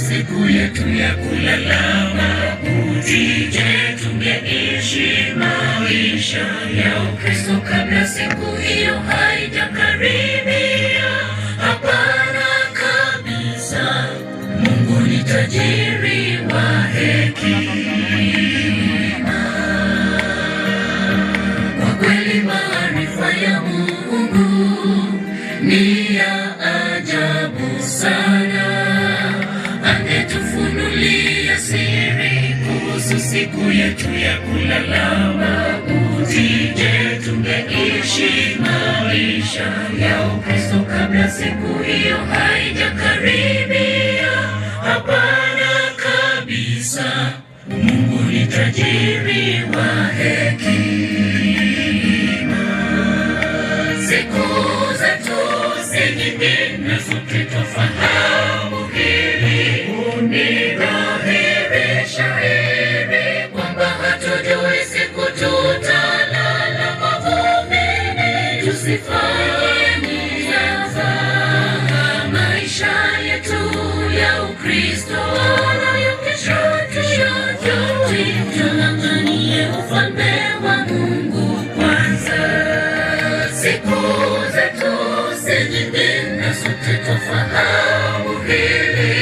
siku yetu ya kulala mauti. Je, tungeishi maisha ya Ukristo kabla siku hiyo haijakaribia? Hapana kabisa. Mungu ni tajiri wa hekima. Kwa kweli maarifa ya Mungu ni ya ajabu sana. Angetufunulia siri kuhusu siku yetu ya kulala mauti. Je, tungeishi maisha ya Ukristo kabla siku hiyo haijakaribia? Hapana kabisa. Mungu ni tajiri wa hekima. Siku zetu si nyingi na sote twafahamu hili. Ni dhahiri shahiri kwamba hatujui siku tutalala mavumbini. Tusifanye mzaha maisha yetu ya Ukristo wala ya kesho yote, tung'ang'anie ufalme wa Mungu kwanza. Siku zetu si nyingi na sote twafahamu hili.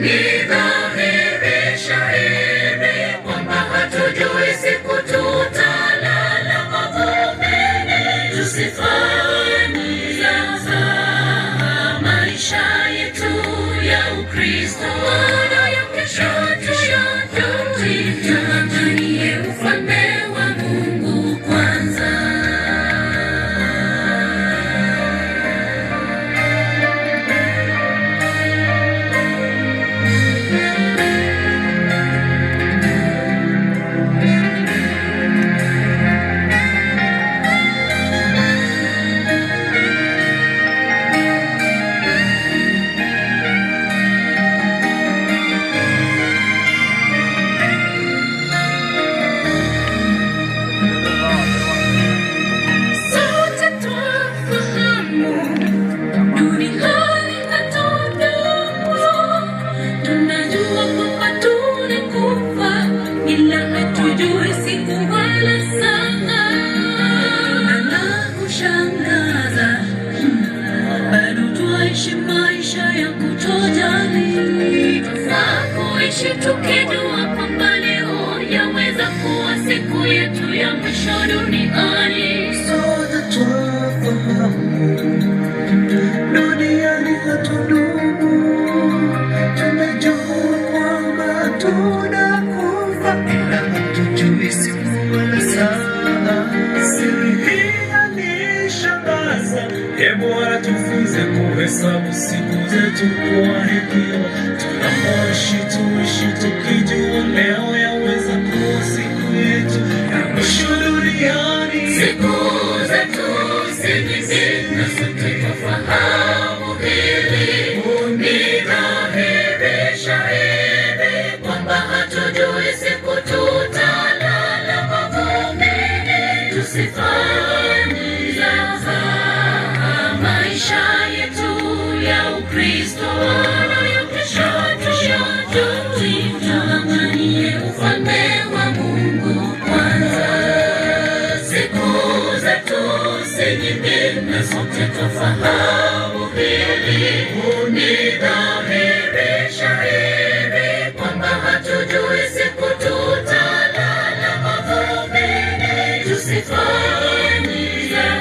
Ni dhahiri shahiri kwamba hatujui siku tutalala mavumbini. Tusifanye mzaha maisha yetu ya Ukristo wala ya kesho yote, tung'ang'anie ufalme wa Mungu kwanza. Sote twafahamu duniani hatudumu, tunajua kwamba tunakufa, ila hatujui siku wala saa. Na la kushangaza, bado twaishi maisha ya kutojali, twafaa kuishi tukijua kwamba leo yaweza kuwa siku yetu ya mwisho duniani. Sote twafahamu duniani hatudumu, tunajua kwamba tunakufa, ila hatujui siku wala saa. Siri hii yanishangaza, e Bwana, tufunze kuhesabu siku zetu kwa hekima. Tunapoishi tuishi tukijua leo yaweza kuwa siku yetu ya mwisho duniani. Siku zetu si nyingi na sote twafahamu hili. Ni dhahiri shahiri kwamba hatujui siku tutalala mavumbini. Tusifanye mzaha maisha yetu ya Ukristo wala ya kesho yote, tung'ang'anie ufalme wa Mungu kwanza. Siku zetu si nyingi na sote twafahamu hili. Ni dhahiri shahiri kwamba hatujui siku tutalala mavumbini. Tusifanye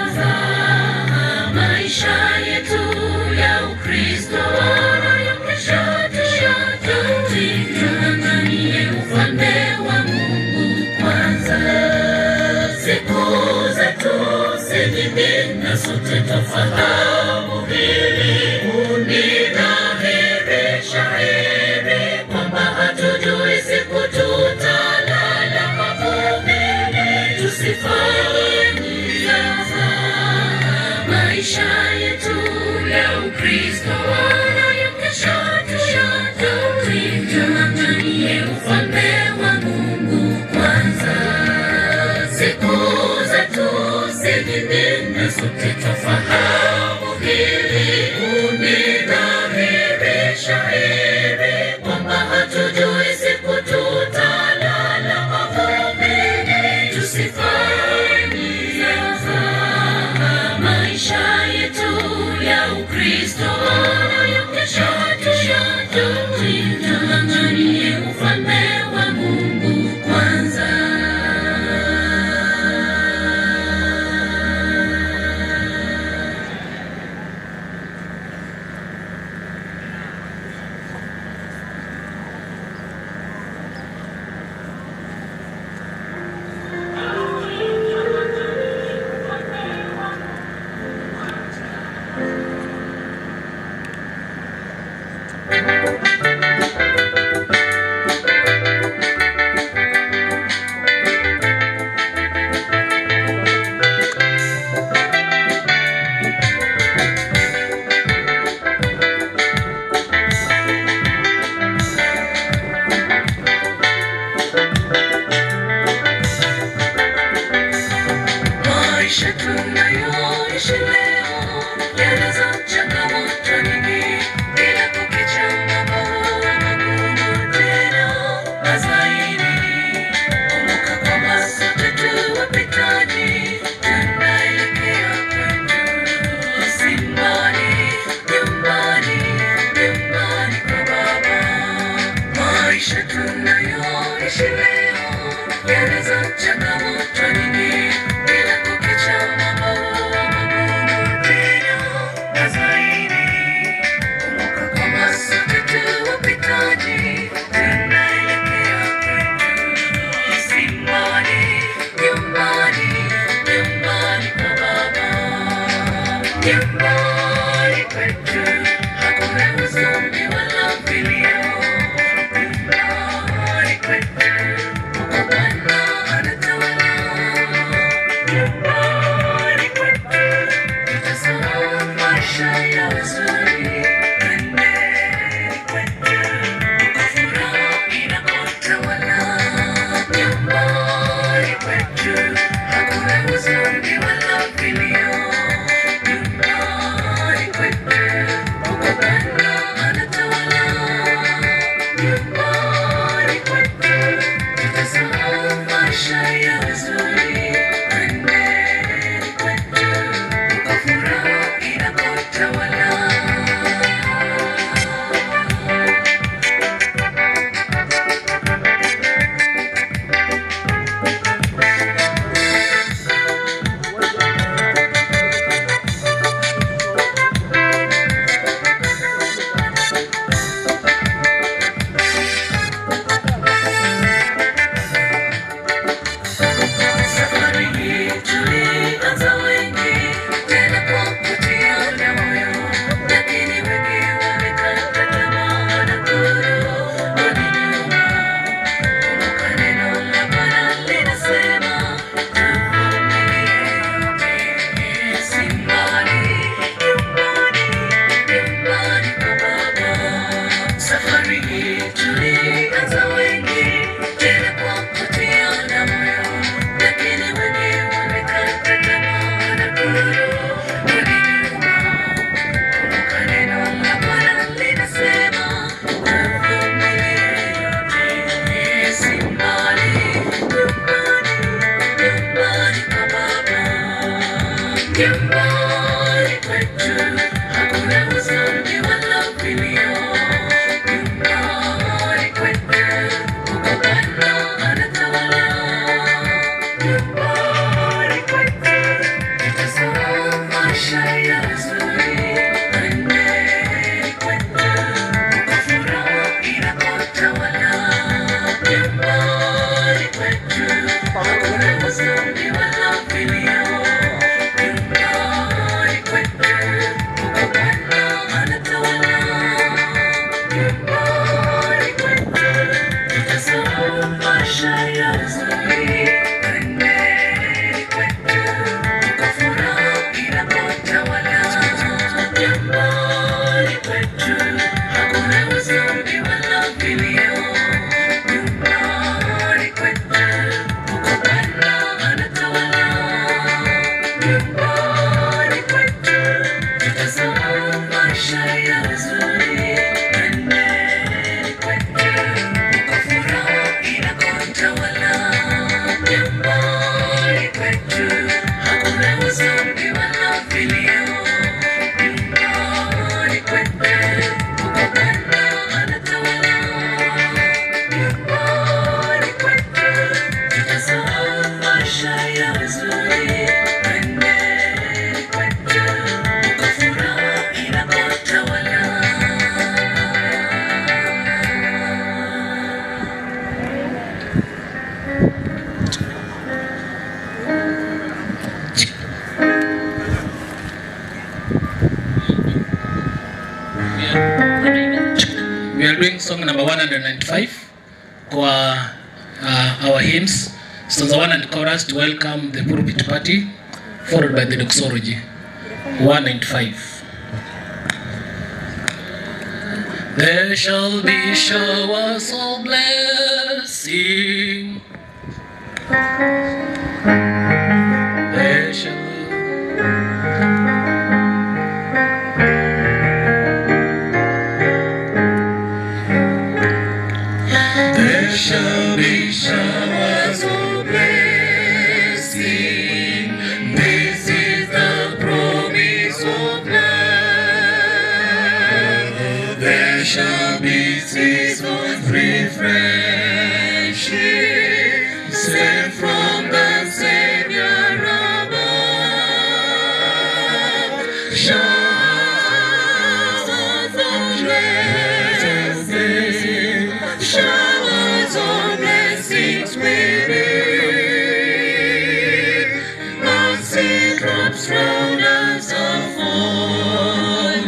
mzaha maisha yetu ya Ukristo wala ya kesho yote, tung'ang'anie ufalme wa Mungu kwanza. Siku zetu si nyingi na sote twafahamu hili. Ni dhahiri shahiri kwamba hatujui siku tutalala mavumbini. Tusifanye mzaha maisha yetu ya Ukristo wala ya kesho yote, tung'ang'anie ufalme wa Mungu kwanza. Siku zetu si nyingi na sote twafahamu hili. Ni dhahiri shahiri kwamba kwetu hakuna huzuni wala vilio. Nyumbani kwetu huko Bwana anatawala. Nyumbani kwetu tutasahau maisha ya huzuni. Twendeni kwetu huko furaha inakotawala. Nyumbani kwetu hakuna huzuni wala vilio. Nyumbani kwetu huko Bwana anatawala. Nyumbani kwetu tutasahau maisha ya huzuni. Twendeni kwetu huko furaha inakotawala. Safari hii tulianza wengi, tena kwa kutiana moyo, lakini wengi wamekata tamaa na kurudi nyuma. Kumbuka neno la Bwana linasema, tuvumilie yote, si mbali, nyumbani, nyumbani kwa Baba. Safari hii tulianza wengi, tena kwa kutiana moyo, lakini wengi wamekata tamaa na kurudi nyuma. Kumbuka neno la Bwana linasema, tuvumilie yote, si mbali, nyumbani, nyumbani kwa Baba. Nyumbani kwetu hakuna huzuni wala vilio. Nyumbani kwetu huko Bwana anatawala. Nyumbani kwetu tutasahau maisha ya huzuni. Twendeni kwetu huko furaha inakotawala. Nyumbani kwetu hakuna huzuni wala vilio. Nyumbani kwetu huko Bwana anatawala. Nyumbani kwetu tutasahau maisha ya huzuni. Twendeni kwetu huko furaha inakotawala. Nyumbani kwetu hakuna huzuni wala vilio. Nyumbani kwetu huko Bwana anatawala. Nyumbani kwetu tutasahau maisha ya huzuni. Twendeni kwetu huko furaha inakotawala. Nyumbani kwetu hakuna huzuni wala vilio. Nyumbani kwetu huko Bwana anatawala. Nyumbani kwetu tutasahau maisha ya huzuni. Twendeni kwetu huko furaha inakotawala. We are doing song number 195 kwa our hymns, stanza 1 and chorus to welcome the pulpit party, followed by the doxology. 195. There shall be showers of blessing. There shall There shall be showers of blessing. This is the promise of love. There shall be seasons refreshing, sent from the Savior above. Showers of blessing, showers of blessings we need. Mercy drops round us are falling.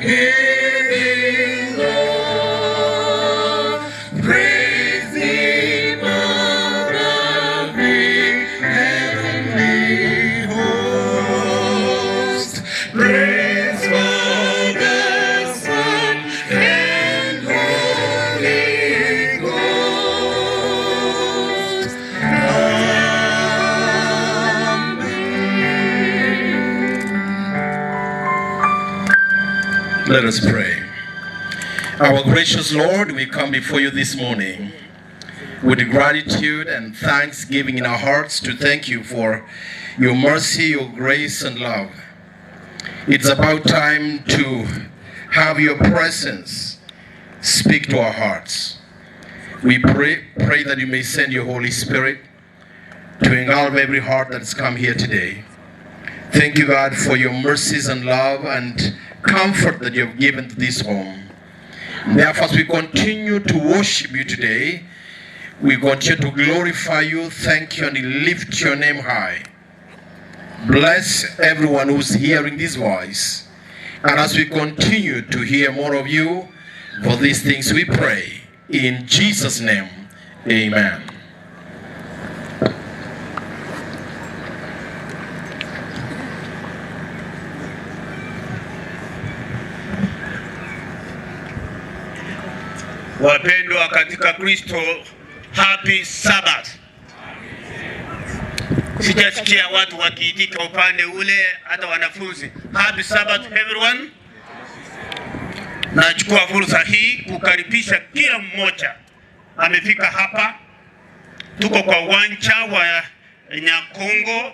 Giving all. Praise Him above the heavenly host. Praise Father, Son, and Holy Ghost. Amen. Let us pray. Our gracious Lord, we come before you this morning with gratitude and thanksgiving in our hearts to thank you for your mercy, your grace, and love. It's about time to have your presence speak to our hearts. We pray, pray that you may send your Holy Spirit to engulf every heart that's come here today. Thank you, God, for your mercies and love and comfort that you have given to this home. Therefore, as we continue to worship you today, we continue to glorify you, thank you, and lift your name high. Bless everyone who's hearing this voice. And as we continue to hear more of you, for these things we pray. In Jesus' name, amen. Wapendwa katika Kristo, happy Sabbath. Sijasikia watu wakiitika upande ule, hata wanafunzi. Happy Sabbath everyone. Nachukua fursa hii kukaribisha kila mmoja amefika hapa. Tuko kwa uwanja wa Nyakongo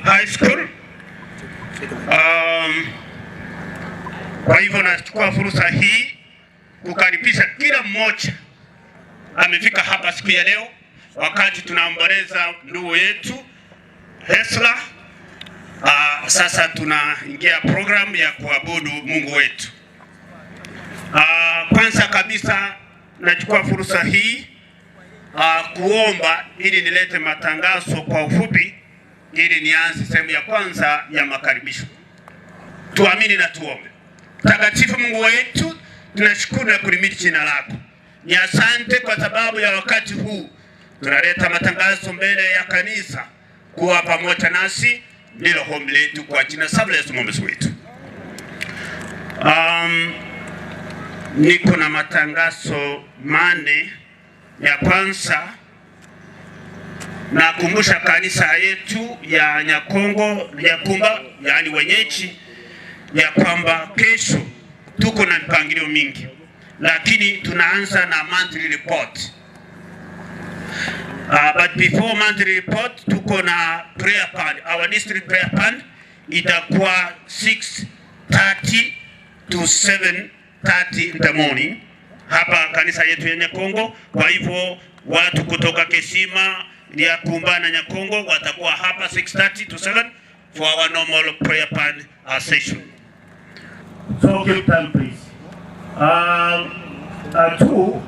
High School. Kwa hivyo nachukua fursa hii kukaribisha kila mmoja amefika hapa siku ya leo, wakati tunaomboleza ndugu yetu Hesla. Sasa tunaingia program ya kuabudu Mungu wetu. Kwanza kabisa nachukua fursa hii kuomba ili nilete matangazo kwa ufupi, ili nianze sehemu ya kwanza ya makaribisho. Tuamini na tuombe. Mtakatifu Mungu wetu, tunashukuru na kulimidi jina lako. Ni asante kwa sababu ya wakati huu tunaleta matangazo mbele ya kanisa. Kuwa pamoja nasi ndilo ombi letu kwa jina la Yesu Mwokozi wetu. Niko na matangazo mane. Ya kwanza, nakumbusha kanisa yetu ya Nyakongo Nyakumba, yaani wenyeji, ya kwamba kesho tuko na mipangilio mingi, lakini tunaanza na monthly report. But before monthly report tuko na prayer fund. Our district prayer fund itakuwa 6:30 to 7:30 in the morning hapa kanisa yetu ya Nyakongo. Kwa hivyo watu kutoka Kisima, Nyakumba na Nyakongo watakuwa hapa 6:30 to 7 for our normal prayer fund session. So keep time please. Two,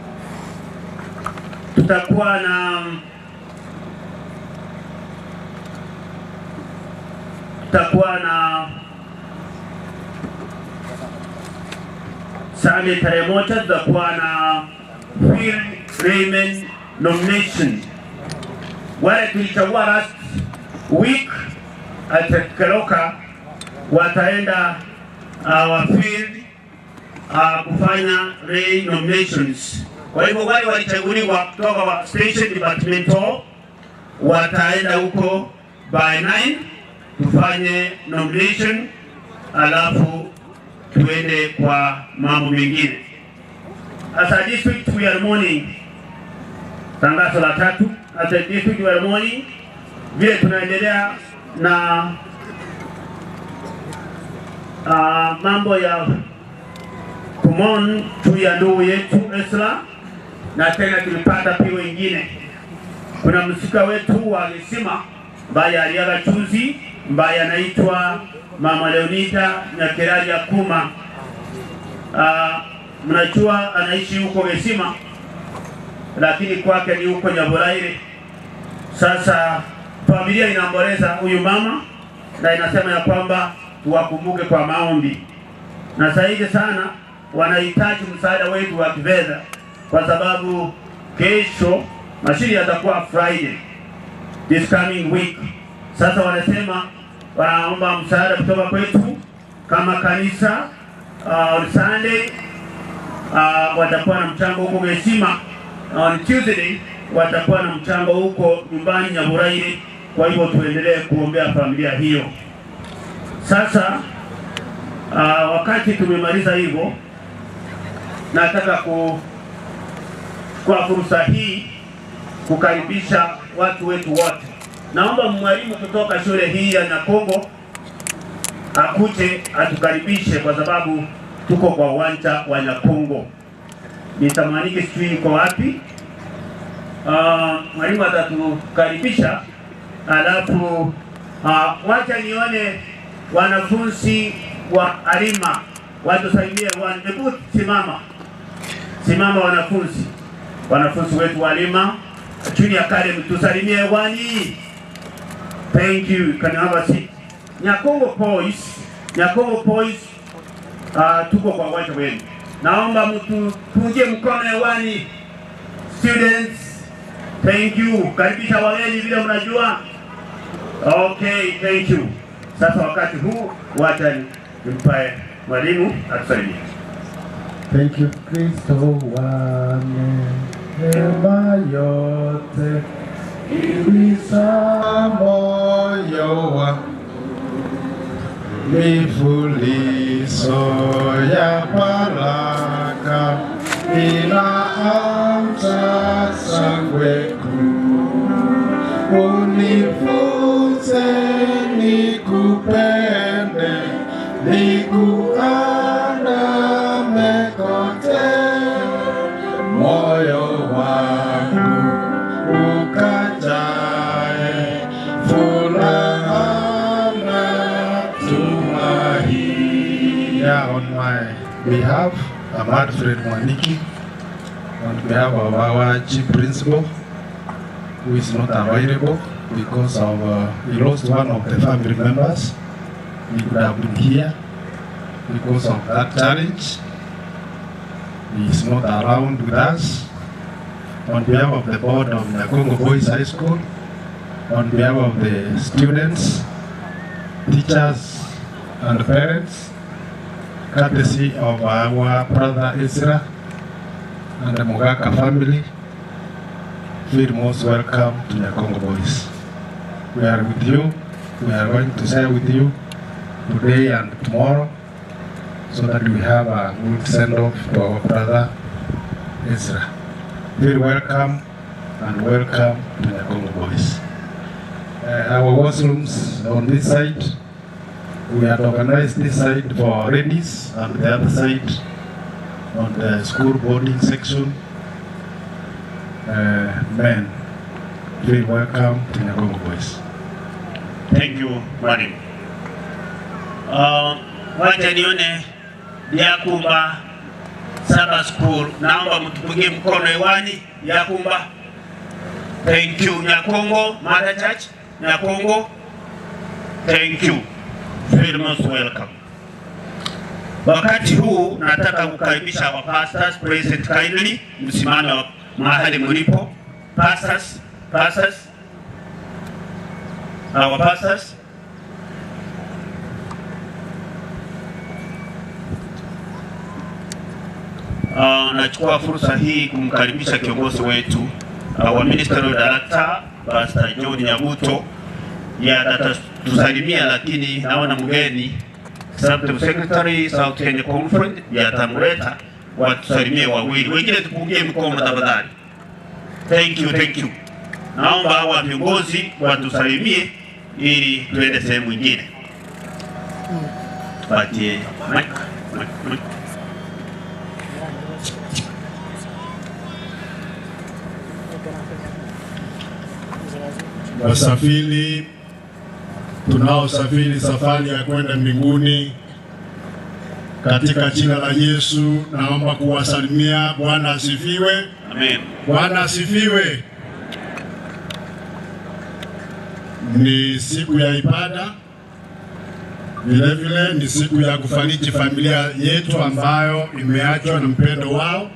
tutakuwa na tutakuwa na Sunday tarehe 1 tutakuwa na Phil Raymond nomination. Wale tulichagua last week at Keroka wataenda our field kufanya Ray nominations. Kwa hivyo wale walichaguliwa kutoka wa station departmental wataenda huko by 9 tufanye nomination, alafu tuende kwa mambo mengine. As a district we are mourning. Tangazo la tatu, as a district we are mourning, vile tunaendelea na mambo ya kumon juu ya ndugu yetu Esra, na tena tulipata pia wengine. Kuna msika wetu wa Kisima ambaye aliaga juzi, ambaye anaitwa Mama Leonida Nyakeraja Kuma. Mnajua anaishi huko Kisima, lakini kwake ni huko Nyaboraire. Sasa familia inaomboleza huyu mama na inasema ya kwamba tuwakumbuke kwa maombi. Na zaidi sana wanahitaji msaada wetu wa kifedha, kwa sababu kesho mazishi yatakuwa Friday this coming week. Sasa wanasema wanaomba msaada kutoka kwetu kama kanisa on Sunday watakuwa na mchango huko Gesima. On Tuesday watakuwa na mchango huko nyumbani Nyaburaini. Kwa hivyo tuendelee kuombea familia hiyo. Sasa wakati tumemaliza hivyo, nataka kwa fursa hii kukaribisha watu wetu wote. Naomba mwalimu kutoka shule hii ya Nyakongo akuje atukaribishe kwa sababu tuko kwa uwanja wa Nyakongo. Nitamaniki sijui yuko wapi. Mwalimu atatukaribisha, alafu wacha nione wanafunzi wa Arima watusalimie. Hebu simama, simama wanafunzi, wanafunzi wetu wa Arima Junior Academy, tusalimie wani. Thank you. You can have a seat. Nyakongo Boys, Nyakongo Boys, tuko kwa uwanja wenu. Naomba mtu pungie mkono hewani. Students, thank you. Karibisha wageni vile mnajua. Okay, thank you. Sasa wakati huu wacha nimpae mwalimu atusalimie. Thank you Kristo wa neema yote, ilisa moyo wangu mifulizo ya baraka inaamsha shangwe kuu. Unifunze nikupende, nikuandame kote, moyo wangu ukajae furaha na tumaini. Yeah, on my behalf, I'm Alfred Mwaniki. On behalf of our chief principal, who is not available because of he lost one of the family members. He could have been here because of that challenge. He is not around with us. On behalf of the board of Nyakongo Boys High School, on behalf of the students, teachers, and parents, courtesy of our brother Ezra and the Mugaka family, feel most welcome to Nyakongo Boys. We are with you. We are going to share with you today and tomorrow so that we have a good send-off to our brother Ezra. Feel welcome and welcome to Nyakongo Boys. Our washrooms on this side, we had organized this side for ladies and the other side on the school boarding section, men. Feel welcome to Nyakongo Boys. Thank you, mwalimu. Wacha nione Yakumba Saba School. Naomba mtupigie mkono hewani Yakumba. Thank you Nyakongo Mother Church. Nyakongo. Thank you. Feel most welcome. Wakati huu nataka kukaribisha our pastors present kindly, msimame mahali mlipo. Pastors, pastors, our pastors. Nachukua fursa hii kumkaribisha kiongozi wetu our ministerial director Pastor John Nyabuto. Yeye atatusalimia, lakini naona mgeni Subject Secretary South Kenya Conference yatamleta watusalimie wawili, wengine tupungie mkono tafadhali. Thank you, thank you. Naomba hawa viongozi watusalimie ili tuende sehemu nyingine. Tupatie mic, mic, mic. Wasafiri tunaosafiri safari ya kwenda mbinguni, katika jina la Yesu naomba kuwasalimia. Bwana asifiwe. Amen. Bwana asifiwe. Ni siku ya ibada Vile vile ni siku ya kufariji familia yetu ambayo imeachwa na mpendo wao.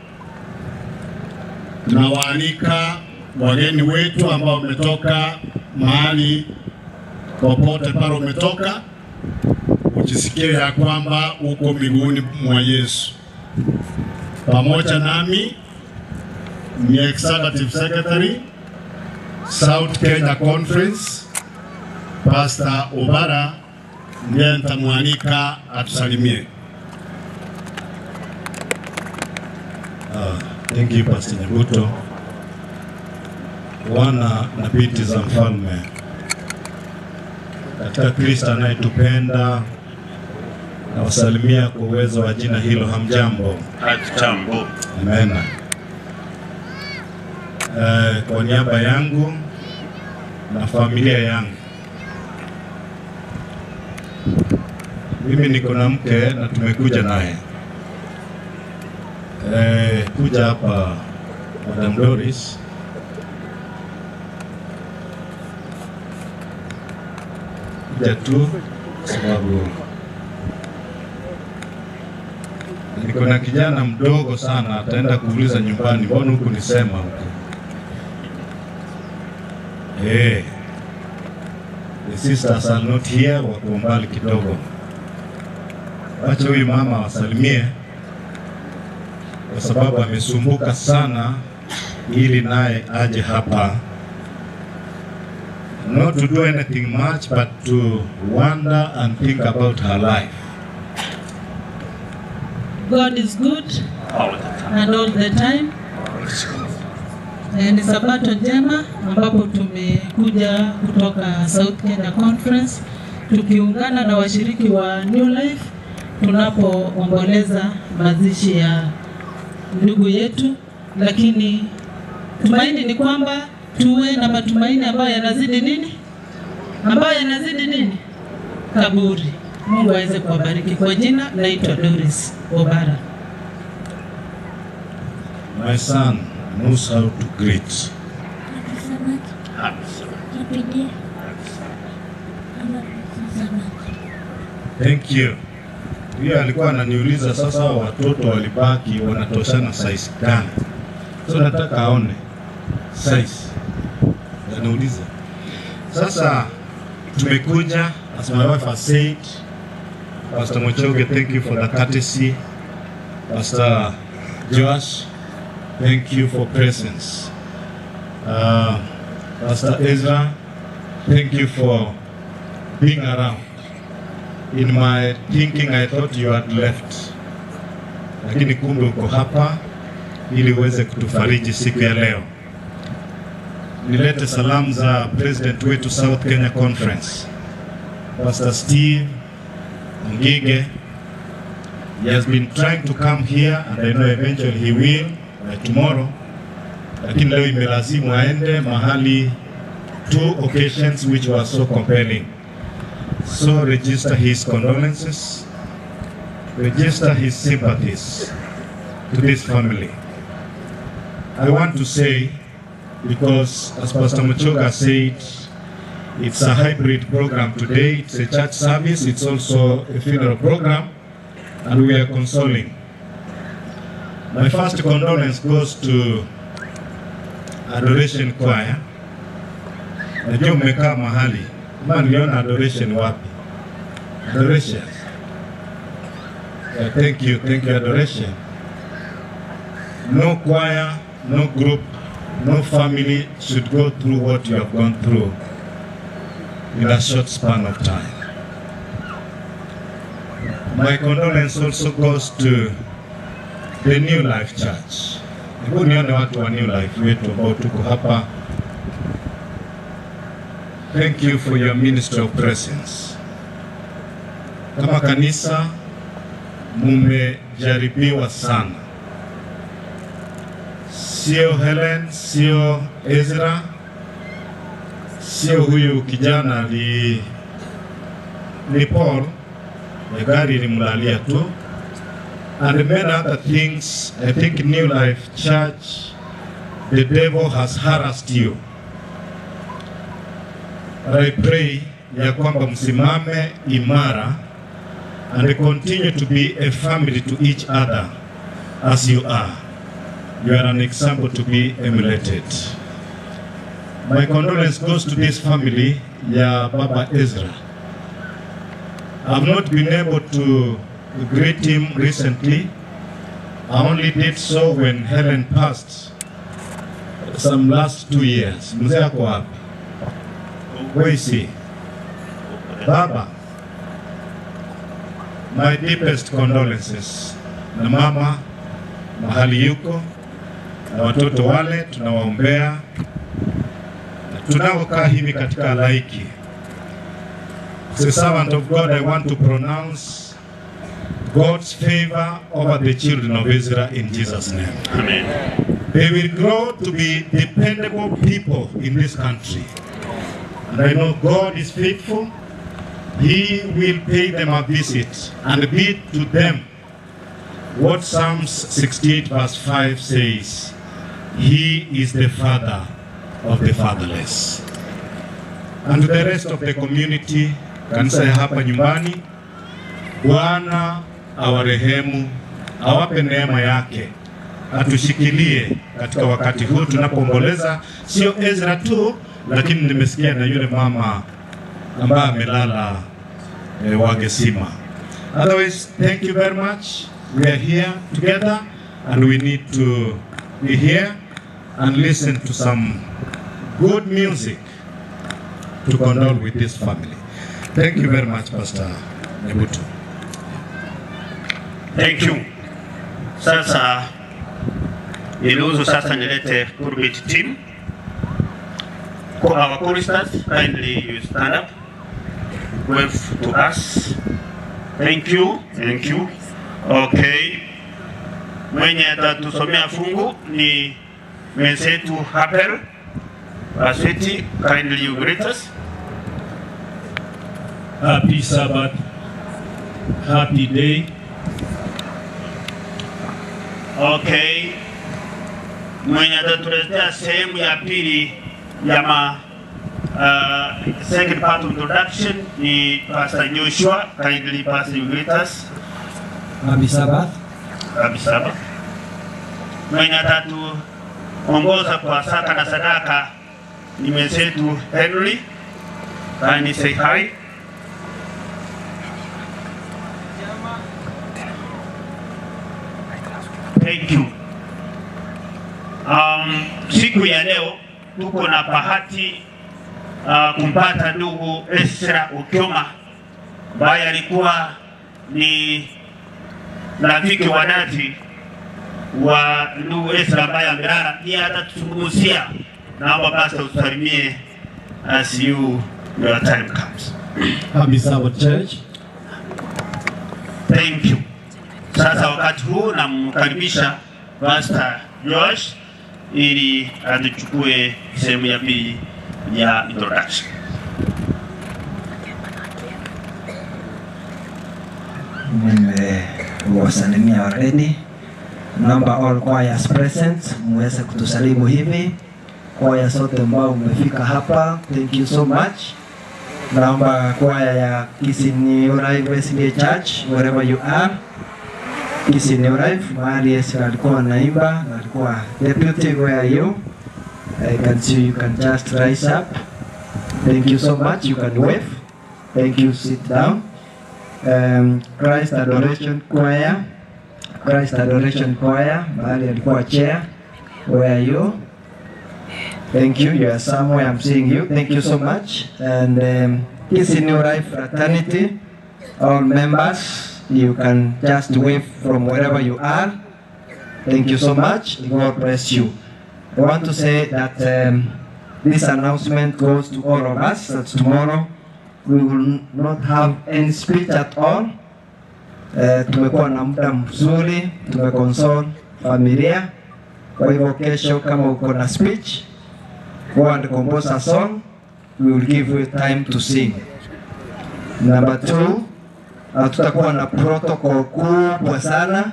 Tunawaalika wageni wetu ambao wametoka mahali popote pale umetoka, ujisikie ya kwamba uko miguuni mwa Yesu. Pamoja nami ni Executive Secretary South Kenya Conference Pastor Obara ndiye nitamwalika atusalimie. Thank you Pastor Nyabuto. Wana na binti za mfalme katika Kristo anayetupenda na wasalimia kwa uwezo wa jina hilo. Hamjambo? Hatujambo. Amen. Kwa niaba yangu na familia yangu, mimi niko na mke na tumekuja naye kuja hapa Madam Doris kuja tu kwa sababu niko na kijana mdogo sana, ataenda kuuliza nyumbani, mbona huku nisema huku the sisters are not here, wako mbali kidogo. Wacha huyu mama wasalimie, kwa sababu amesumbuka sana ili naye aje hapa, not to do anything much but to wonder and think about her life. God is good and all the time. Ni sabato njema ambapo tumekuja kutoka South Kenya Conference tukiungana na washiriki wa New Life tunapoomboleza mazishi ya ndugu yetu, lakini tumaini ni kwamba tuwe na matumaini ambayo yanazidi nini? Ambayo yanazidi nini? Kaburi. Mungu aweze kuwabariki. Kwa jina naitwa Doris Obara. My son knows how to greet. Happy Sabbath. Happy day. Happy Sabbath. Thank you. Huyo alikuwa ananiuliza sasa hao watoto walibaki wanatoshana size gani? So nataka aone size. Anauliza. Sasa tumekuja, as my wife has said, Pastor Mochoge, thank you for the courtesy. Pastor Josh, thank you for presence. Pastor Ezra, thank you for being around. In my thinking I thought you had left, lakini kumbe uko hapa ili uweze kutufariji siku ya leo. Nilete salamu za president wetu South Kenya Conference, Pastor Steve Ngige. He has been trying to come here and I know eventually he will by tomorrow, lakini leo imelazimu aende mahali two occasions which were so compelling. So register his condolences, register his sympathies to this family. I want to say, because as Pastor Muchoga said, it's a hybrid program today. It's a church service, it's also a funeral program, and we are consoling. My first condolence goes to Adoration Choir. Najua mmekaa mahali, ama niliona Adoration wapi? Adoration. Yeah, thank you Adoration. No choir, no group, no family should go through what you have gone through in a short span of time. My condolence also goes to the New Life Church. Hebu nione watu wa New Life wetu ambao tuko hapa. Thank you for your ministry of presence. Kama kanisa mumejaribiwa sana, sio Helen, sio Ezra, sio huyu kijana li, ni Paul, ya gari ilimlalia tu, and many other things. I think New Life Church, the devil has harassed you. But I pray ya kwamba msimame imara And continue to be a family to each other as you are. You are an example to be emulated. My condolence goes to this family ya Baba Ezra. I've not been able to greet him recently. I only did so when Helen passed some last 2 years. Mzee ako wapi? Where is he? Baba, my deepest condolences. Na mama mahali yuko na watoto wale tunawaombea, tunaokaa hivi katika halaiki. As a servant of God, I want to pronounce God's favor over the children of Israel in Jesus' name. Amen. They will grow to be dependable people in this country. And I know God is faithful. He will pay them a visit and be to them what Psalms 68 verse 5 says. He is the father of the fatherless. And to the rest of the community, kanisa ya hapa nyumbani, Bwana awarehemu, awape neema yake, atushikilie katika wakati huu tunapoomboleza, sio Ezra tu, lakini nimesikia na yule mama ambaye amelala Wagesima. Otherwise, thank you very much. We are here together and we need to be here and listen to some good music to condole with this family. Thank you very much, Pastor Nyabuto. Thank you. Sasa niruhusu sasa nilete pulpit team. Our choristers, kindly you stand up. Wave to us. Thank you. Thank you. Okay. Mwenye atatusomea fungu ni mwenzetu Hapel Basweti, kindly you greet us. Happy Sabbath. Happy day. Okay. Mwenye atatuletea sehemu ya pili ya ma second part of introduction ni Pastor Joshua. Kindly Pastor you greet us. Happy Sabbath. Happy Sabbath. Mwenye atatuongoza kwa zaka na sadaka ni mwenzetu Henry. Kindly say hi. Thank you. Siku ya leo tuko na bahati kumpata ndugu Ezra Okioma ambaye alikuwa ni rafiki wa dhati wa ndugu Ezra ambaye amelala. Ndiye atatuzungumzia. Naomba pastor utusalimie as your time comes. Happy Sabbath Church. Thank you. Sasa wakati huu namkaribisha Pastor Josh ili atuchukue sehemu ya pili ya introduction. Nimewasalimia already. Naomba all choirs present muweze kutusalimu hivi. Kwaya sote ambao mmefika hapa, thank you so much. Naomba kwaya ya Kisii New Life SDA Church wherever you are, Kisii New Life, mahali Ezra alikuwa anaimba na alikuwa deputy, where are you? I can see you can just rise up. Thank you so much. You can wave. Thank you. Sit down. Christ Adoration Choir, Christ Adoration Choir, mahali alikuwa chair. Where are you? Thank you. You are somewhere. I'm seeing you. Thank you so much. And Kisii New Life Fraternity, all members, you can just wave from wherever you are. Thank you so much. God bless you. I want to say that this announcement goes to all of us that tomorrow we will not have any speech at all. Tumekuwa na muda mzuri, tumeconsole familia. Kwa hivyo kesho kama uko na speech, go and compose a song. We will give you time to sing. Number two, hatutakuwa na protocol kubwa sana.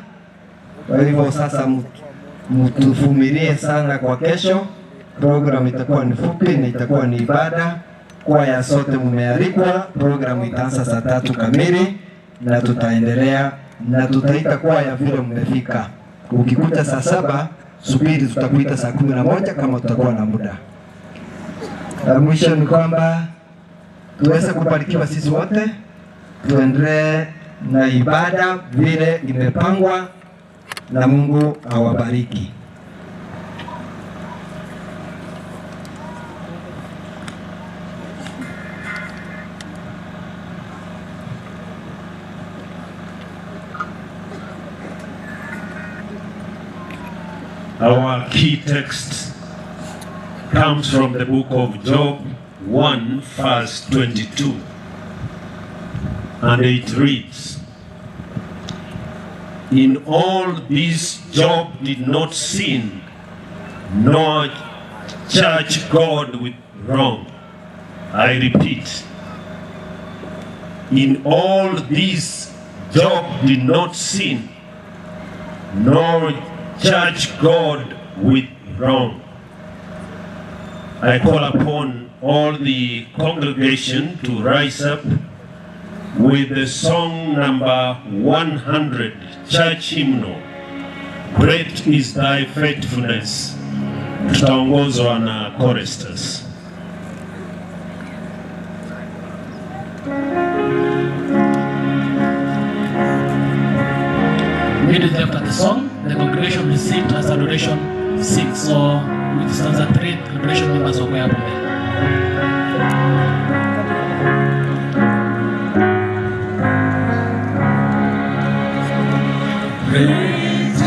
Kwa hivyo sasa mtuvumilie sana kwa kesho. Program itakuwa ni fupi na itakuwa ni ibada. Kwaya sote mmealikwa. Program itaanza saa 3 kamili. na tutaendelea na tutaita kwaya vile mmefika. Ukikuja saa 7, subiri, tutakuita saa 11 kama tutakuwa na muda. La mwisho ni kwamba tuweze kubarikiwa sisi wote, tuendelee na ibada vile imepangwa, na Mungu awabariki. Our key text comes from the book of Job 1, verse 22. And it reads, In all this Job did not sin, nor charge God with wrong. I repeat, in all this Job did not sin, nor charge God with wrong. I call upon all the congregation to rise up with the song number 100, church hymnal, Great is Thy Faithfulness. Tutaongozwa na choristers. Immediately after the song, the congregation will sit as adoration 6. So with stanza 3, adoration members wako hapo mbele. Great is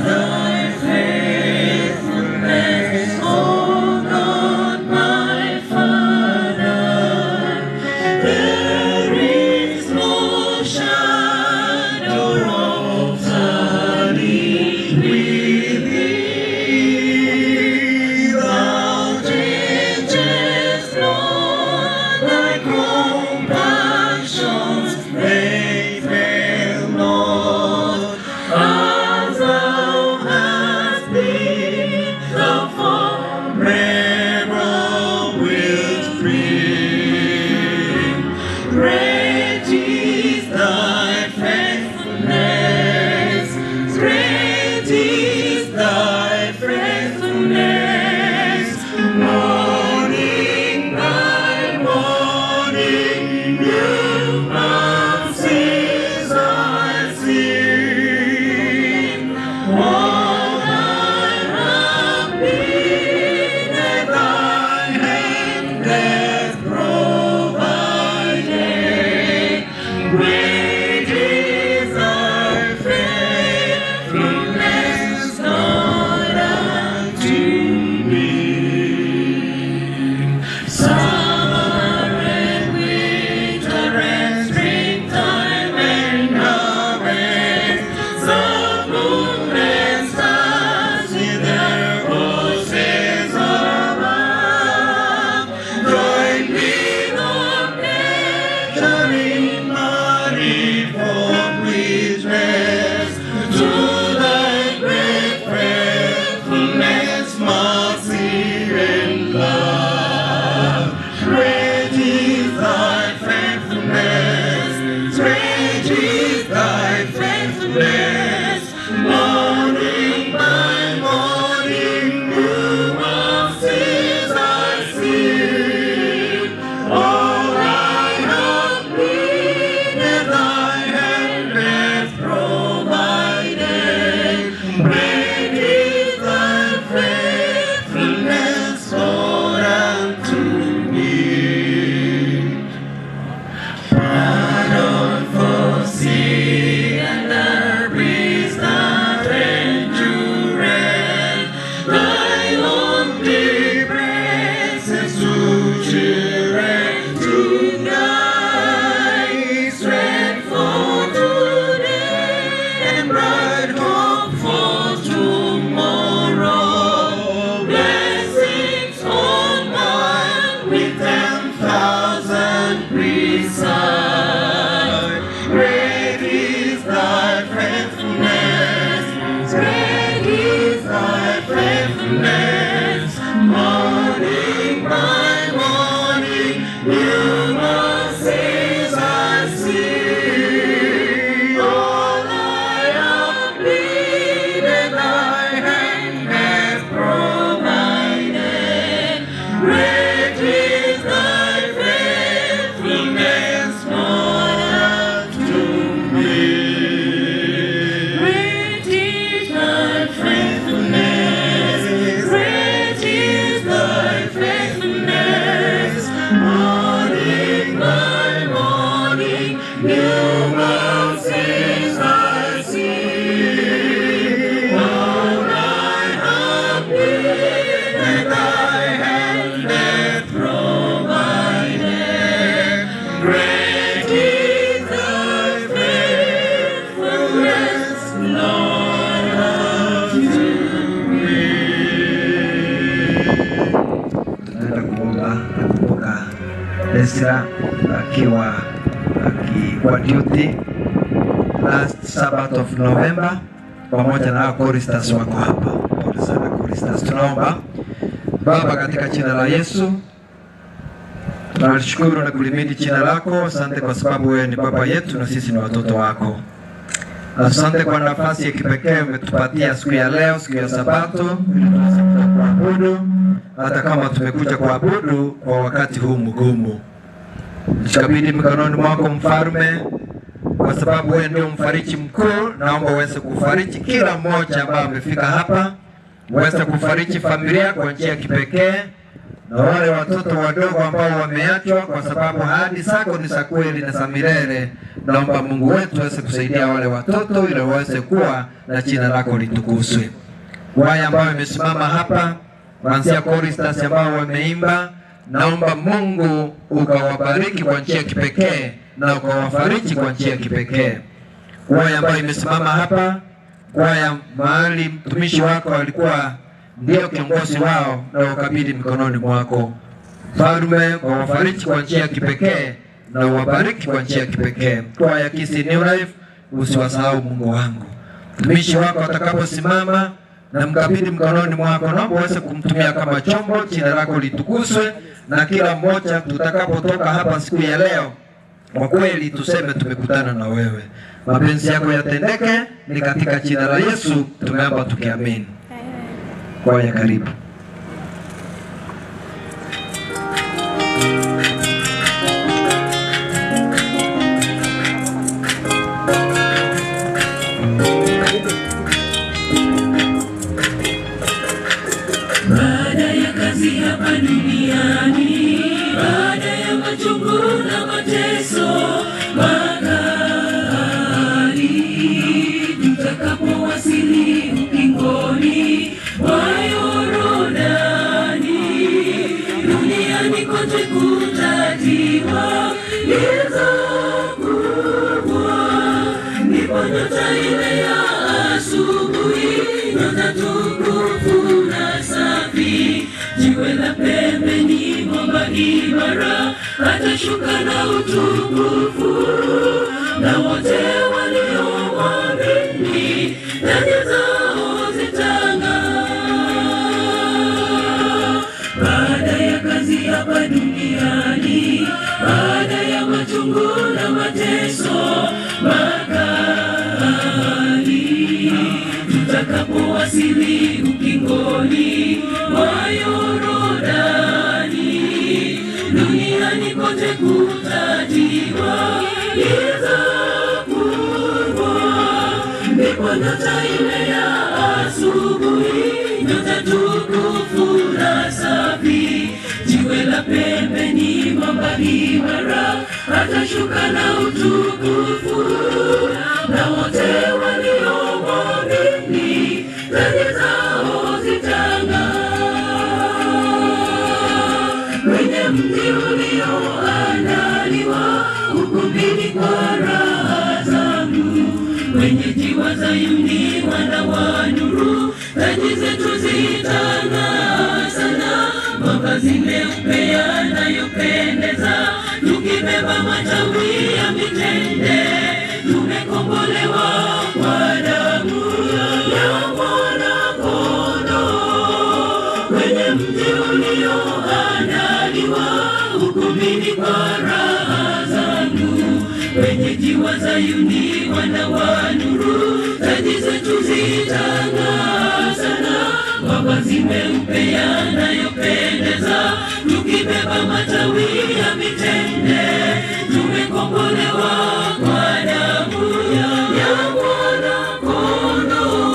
thy faithfulness, O God, my Father. There is no shadow of turning with thee. Thou changest not thy compassions, they fail not. As thou hast been, thou forever wilt be. Great is thy faithfulness, great is thy faithfulness. Morning by morning, new mercies I see. All I have needed, thy hand hath provided. Great is thy faithfulness, Lord, unto me. Summer and winter and springtime and harvest, the moon and stars in their courses above. Join me, the nature in manifold richness, to thy great faithfulness, mercy and love. Great is thy faithfulness, great is thy faithfulness. Morning by morning, new mercies I see. All I have needed, thy hand hath provided. Great is thy faithfulness, Lord, unto me. Pardon for sin and Ezra akiwa akikuwa duty last Sabbath of November, pamoja na choristers wako hapa. Pole sana choristers. Tunaomba Baba, katika jina la Yesu tunalishukuru na kulimidi jina lako. Asante kwa sababu wewe ni baba yetu na sisi ni watoto wako. Asante kwa nafasi ya kipekee umetupatia siku ya leo, siku ya Sabato, ili tuweze kuja kuabudu, hata kama tumekuja kuabudu kwa wakati huu mgumu. Tukabidhi mikononi mwako Mfalme, kwa sababu wewe ndio mfariji mkuu. Naomba uweze kufariji kila mmoja ambaye amefika hapa, uweze kufariji familia kwa njia ya kipekee na wale watoto wadogo ambao wameachwa, kwa sababu ahadi zako ni za kweli na za milele. Naomba Mungu wetu aweze kusaidia wale watoto ili waweze kuwa na jina lako litukuzwe. Wale ambao wamesimama hapa kuanzia choristers ambao wameimba, naomba Mungu ukawabariki kwa njia ya kipekee na ukawafariji kwa njia ya kipekee. Kwaya ambayo imesimama hapa, kwaya mahali mtumishi wako alikuwa ndio kiongozi wao, na ukabidhi mikononi mwako Mfalme, kwa wafariji kwa njia ya kipekee na uwabariki kwa njia ya kipekee. Kwaya Kisii New Life, usiwasahau Mungu wangu. Mtumishi wako atakaposimama na mkabidhi mkononi mwako, naomba uweze kumtumia kama chombo, jina lako litukuzwe, na kila mmoja tutakapotoka hapa siku ya leo, kwa kweli tuseme tumekutana na wewe. Mapenzi yako yatendeke, ni katika jina la Yesu tumeomba tukiamini. Kwaya, karibu. Baada ya kazi hapa duniani, baada ya machungu na mateso makali, tutakapowasili ukingoni wa Yorodani, duniani kote kutatiwa giza kubwa, ndipo nyota ile ya asubuhi, nyota tukufu na safi, jiwe la pembeni, mwamba imara, atashuka na utukufu, na wote waliomwamini taji zao zitang'aa. Baada ya kazi hapa duniani, baada ya machungu na mateso makali, tutakapowasili ukingoni wa Yorodani, duniani kote kutatiwa giza kubwa, ndipo nyota ile ya asubuhi, nyota tukufu na safi, jiwe la pembeni, mwamba imara, atashuka na utukufu, na wote waliomwamini taji zao zitang'aa. Kwenye mji ulioandaliwa ukumbini kwa raha zangu, wenyeji wa Zayuni wana wa nuru, taji zetu zitang'aa sana, mavazi meupe yanayopendeza, tukibeba matawi ya mitende, tumekombolewa kwa damu ya Mwana-Kondoo. Kwenye mji ulioandaliwa ukumbini kwa raha zangu, wenyeji wa Zayuni wana wa nuru, taji zetu zitang'aa sana, mavazi meupe yanayopendeza, tukibeba matawi ya mitende, tumekombolewa kwa damu ya Mwana-Kondoo.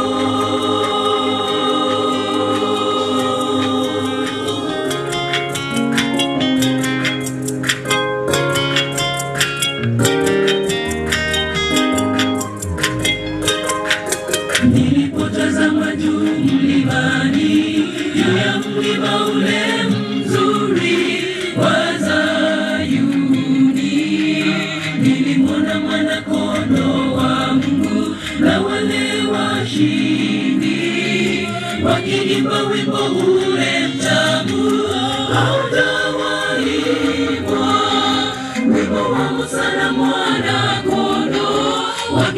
Nilipotazama juu mlimani, juu ya mlima ule mzuri wa Zayuni, nilimwona mwana-kondoo wa Mungu na wale washindi wakiimba wimbo ule mtamu haujawaimbwa.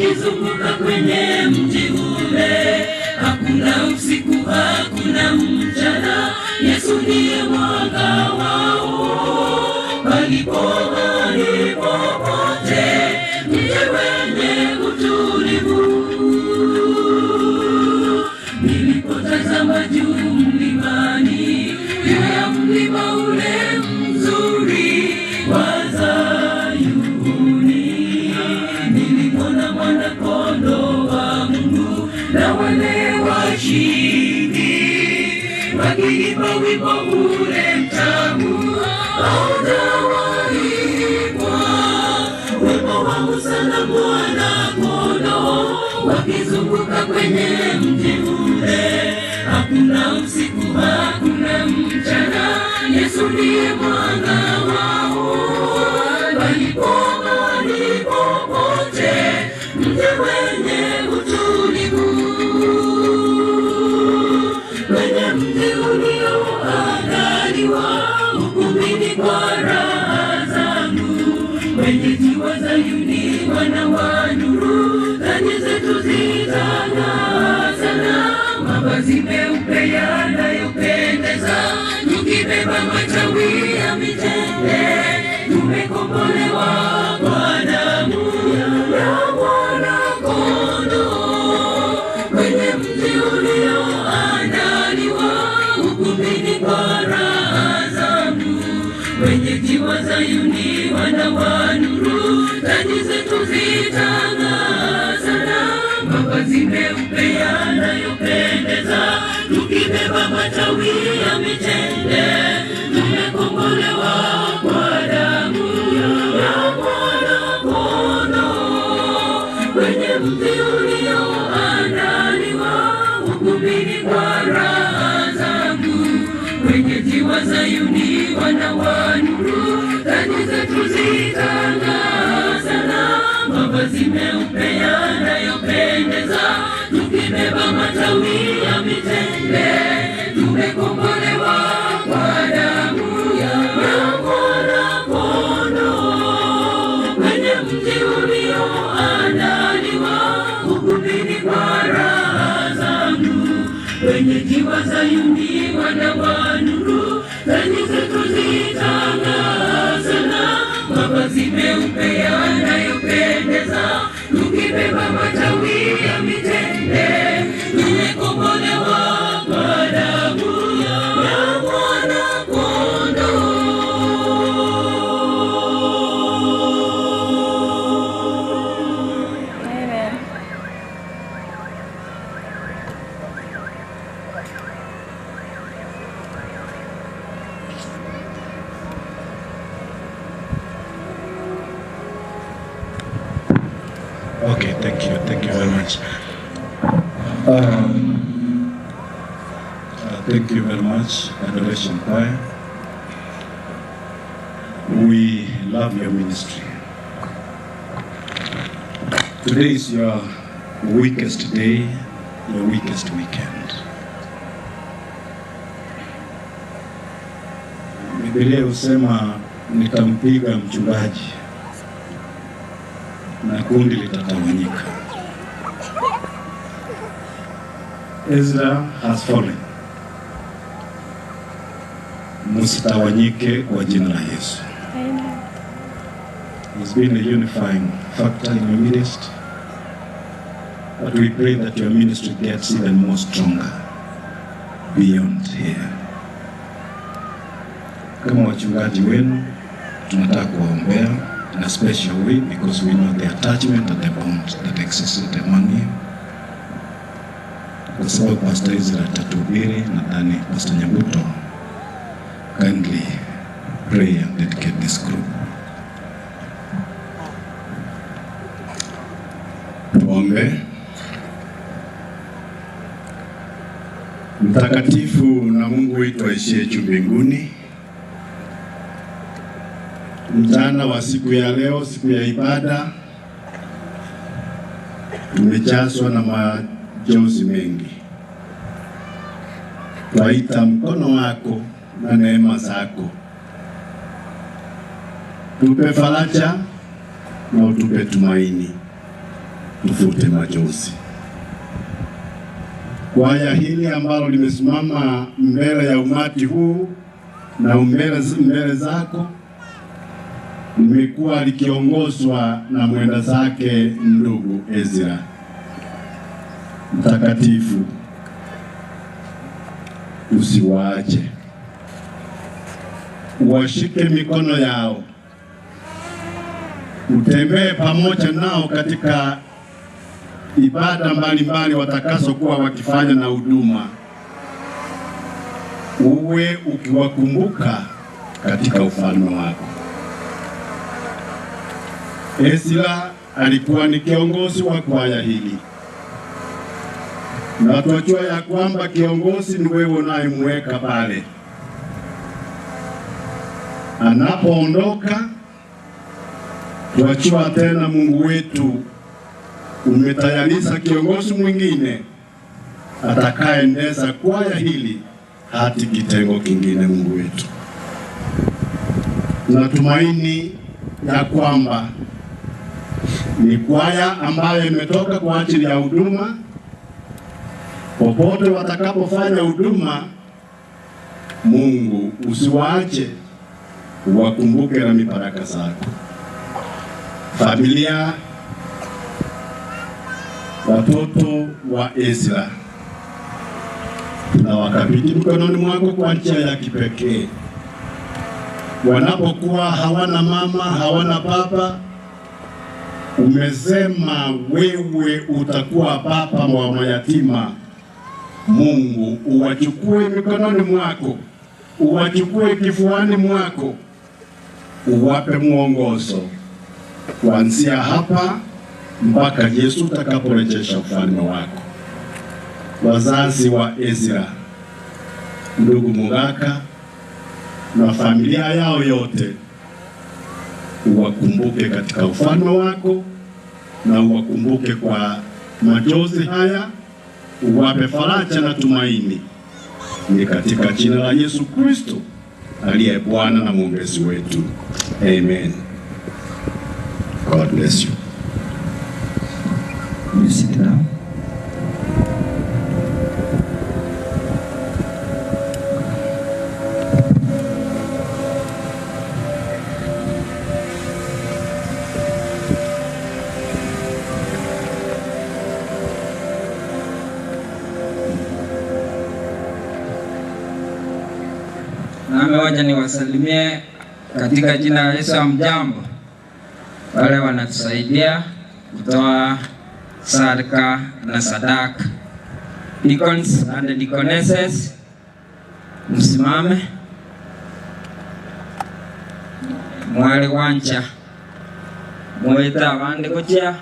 Wakizunguka kwenye mji ule, hakuna usiku, hakuna mchana. Yesu ndiye mwanga wao, palipo mahali popote, mji wenye utulivu. Nilipotazama juu mlimani, juu ya mlima ule mzuri wa Zayuni, nilimwona mwana-kondoo wa Mungu na wale washindi wakiimba wimbo ule mtamu haujawahi-imbwa, wimbo wa Musa na mwana-kondoo, wakizunguka kwenye mji ule. Hakuna usiku, hakuna mchana, Yesu ndiye mwanga wao. Palipo mahali popote, mji wenye utulivu, kwenye mji ulioandaliwa, ukumbini kwa raha zangu. Wenyeji wa Zayuni wana wa nuru, taji zetu zitang'aa sana, mavazi meupe yanayopendeza, tukibeba matawi ya mitende, tumekombolewa kwa damu ya Mwana-Kondoo. Kwenye mji ulioandaliwa, ukumbini kwa raha zangu. Wenyeji wa Zayuni wana wa nuru, taji zetu zitang'aa sana, mavazi meupe yanayopendeza, tukibeba matawi ya mitende, tumekombolewa kwa damu ya Mwana-Kondoo. Kwenye mji ulioandaliwa, ukumbini kwa raha zangu. Wenyeji wa Zayuni wana wa nuru, taji zetu zitang'aa sana, mavazi meupe yanayopendeza, tukibeba matawi ya mitende, tumekombolewa kwa damu ya Mwana-Kondoo. Kwenye mji ulioandaliwa, ukumbini kwa raha zangu. Wenyeji wa Zayuni wana wa nuru, taji zetu zitang'aa sana, mavazi meupe yanayopendeza, tukibeba matawi ya mitende, tumekombolewa kwa damu ya Mwana-Kondoo. Amen. Okay, thank you. Thank you very much. Thank you very much, Adoration Choir. We love your ministry. Today is your weakest day, your weakest weekend. Biblia husema nitampiga mchungaji na kundi litatawanyika. Ezra has fallen. Msitawanyike kwa jina la Yesu. Amen. He's been a unifying factor in your midst. But we pray that your ministry gets even more stronger beyond here. Kama wachungaji wenu tunataka kuwaombea in a special way because we know the attachment and the bond that existed among you. Kwa sababu Pastor Israel atatuhubiri, nadhani Pastor Nyabuto kindly pray and dedicate this group. Tuombe. Mtakatifu na Mungu wetu aishiye juu mbinguni, mchana wa siku ya leo, siku ya ibada, tumejazwa na majonzi mengi. Twaita mkono wako na neema zako, tupe faraja na utupe tumaini. tufute machozi. Kwaya hili ambalo limesimama mbele ya umati huu na mbele zako limekuwa likiongozwa na mwenda zake ndugu Ezra Mtakatifu, usiwaache, uwashike mikono yao, utembee pamoja nao katika ibada mbalimbali watakazokuwa wakifanya na huduma, uwe ukiwakumbuka katika ufalme wako. Ezra alikuwa ni kiongozi wa kwaya hili, na twajua ya kwamba kiongozi ni wewe unayemweka pale. Anapoondoka, twajua tena Mungu wetu umetayarisha kiongozi mwingine atakayeendeza kwaya hili hadi kitengo kingine. Mungu wetu, natumaini ya kwamba ni kwaya ambayo imetoka kwa ajili ya huduma. Popote watakapofanya huduma, Mungu usiwaache, uwakumbuke na mibaraka zako. Familia, watoto wa Ezra tunawakabidhi mkononi mwako kwa njia ya kipekee. Wanapokuwa hawana mama, hawana baba, umesema wewe utakuwa baba wa mayatima. Mungu uwachukue mikononi mwako, uwachukue kifuani mwako, uwape mwongozo kuanzia hapa mpaka Yesu utakaporejesha ufalme wako. Wazazi wa Ezra, ndugu Mugaka na familia yao yote, uwakumbuke katika ufalme wako na uwakumbuke kwa machozi haya, uwape faraja na tumaini. Ni katika jina la Yesu Kristo aliye Bwana na mwombezi wetu, amen. God bless you. You sit down. Nami waja niwasalimie katika jina la Yesu. Hamjambo wale wanatusaidia kutoa sadaka na sadaka, deacons and deaconesses, msimame. Mwali wancha mwita abandi kuchia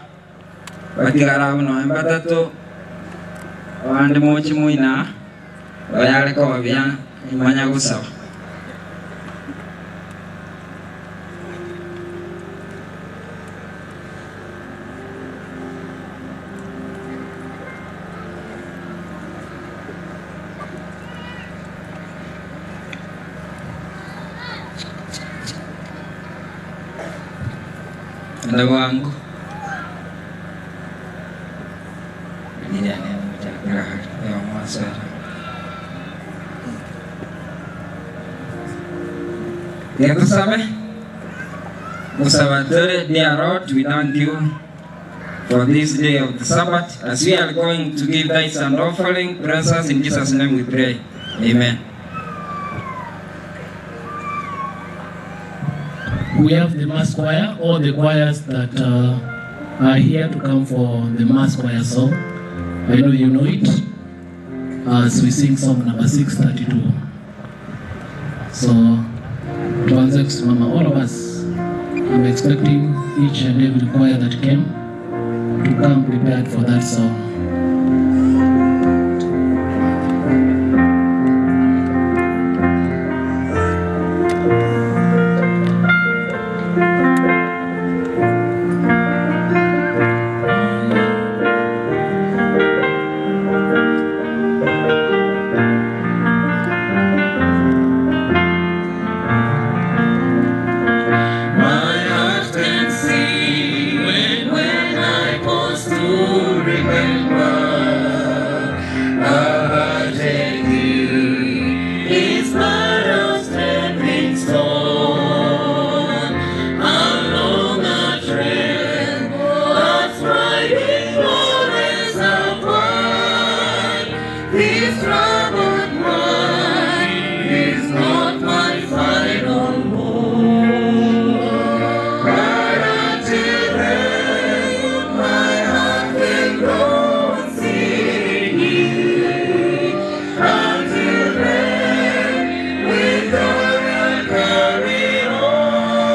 batigara buno batatu abandi mochi mwina bayareko babia imanya gusaba. Ndugu wangu Tusabe. Musabatore, dear Lord, we thank you for this day of the Sabbath. As we are going to give thanks and offering, bless us in Jesus' name we pray. Amen. We have the mass choir, all the choirs that are here to come for the mass choir song. I know you know it, as we sing song number 632. So, tuanze kusimama, all of us. I'm expecting each and every choir that came to come prepared for that song. My heart can see when I pause to remember a heartache is but a stepping stone along a trail that's riding always apart. This troubled mind is not my final home. But until then, my heart will go on singing. Until then, with joy I'll carry on.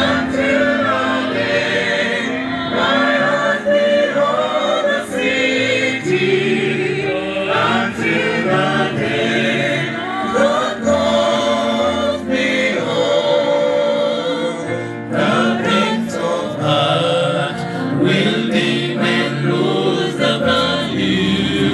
Until the day my heart behold the city. Until the day God calls me home. The things of earth will dim and lose the value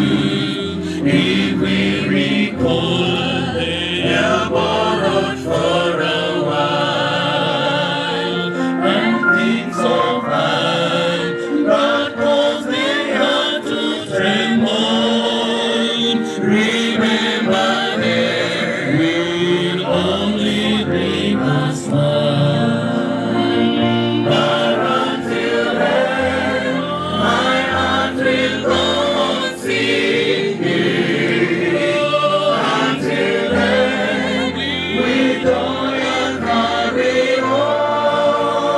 if we recall they are borrowed for a while. And things of earth that cause the heart to tremble, remember they will only bring us smile. But until then, my heart will go on singing. Until then, with joy I'll carry on.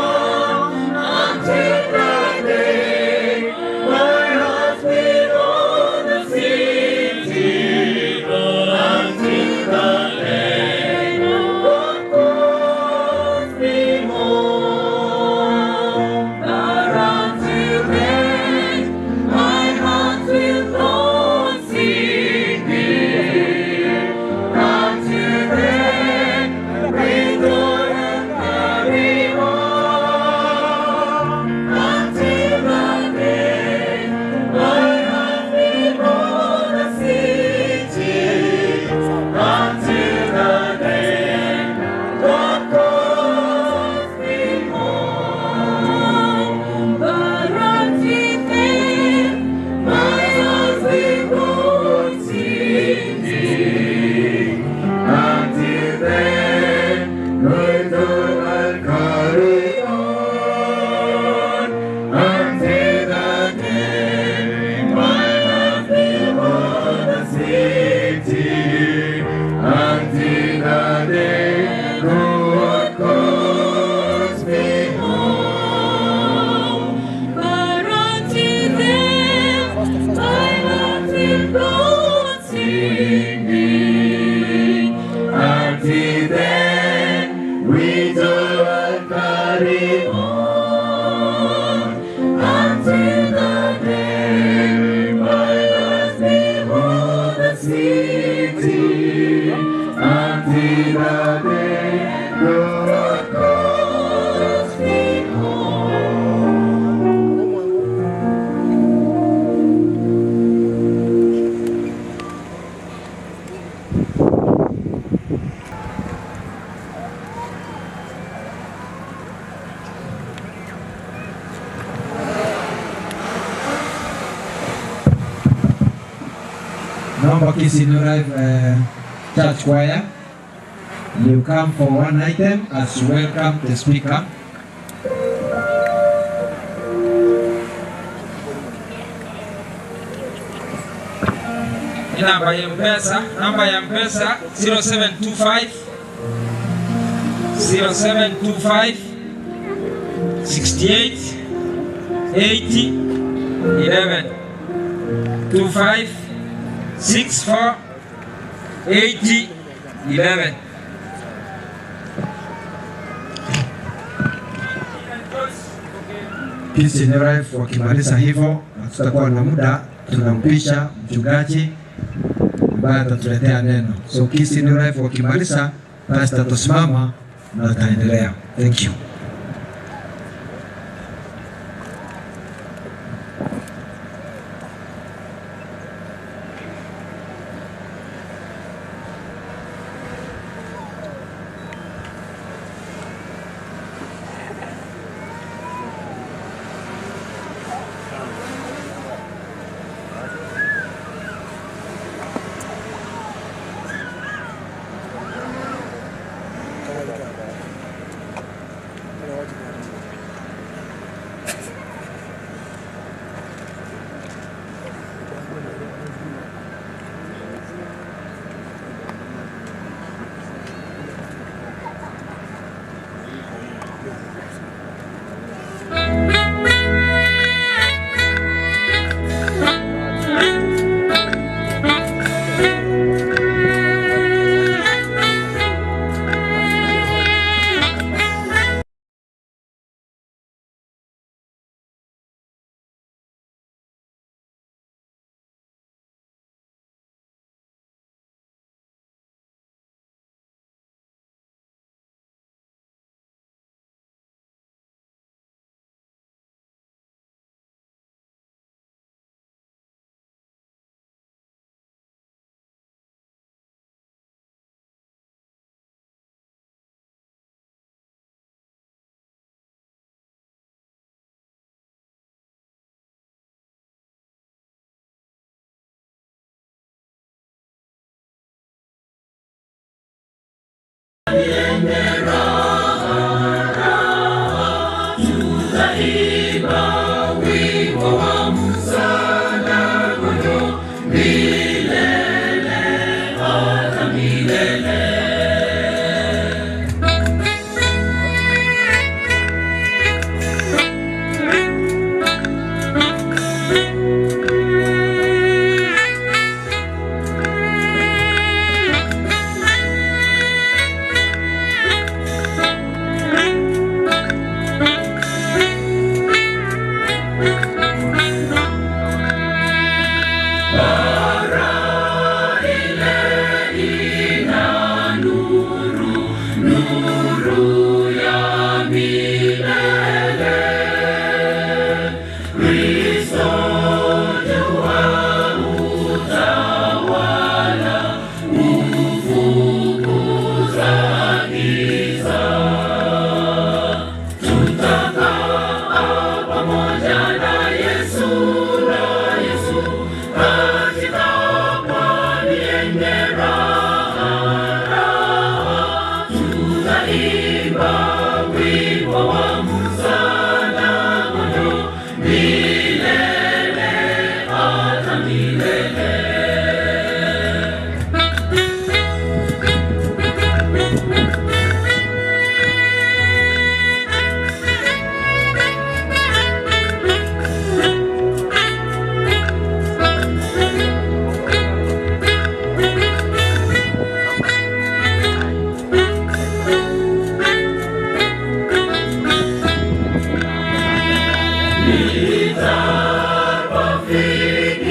Until that day, my heart will own the city. Until that day, God calls me home. But until then, my heart will go on singing. Until then, with joy I'll carry on. Until that day, my heart will own the city. Until the day God calls me home. But until then, my heart will go on singing. Until then, with joy I'll carry on. Until the day my heart will own the city. Until the day God calls me home. But until then, my heart will go on singing. Until then, we do carry on. Until the day my heart behold the city. Until the day God calls me home. Naomba Kisii New Life Church Choir, you come for one item as you welcome the speaker. Namba ya Mpesa, namba ya Mpesa 0725 0725 68 80 11 25 64 80 11. Kisii New Life wakimaliza hivyo, na tutakuwa na muda, tunampisha mchungaji ambaye atatuletea neno. So Kisii New Life wakimaliza, pastor tusimama na tutaendelea. Thank you. milele.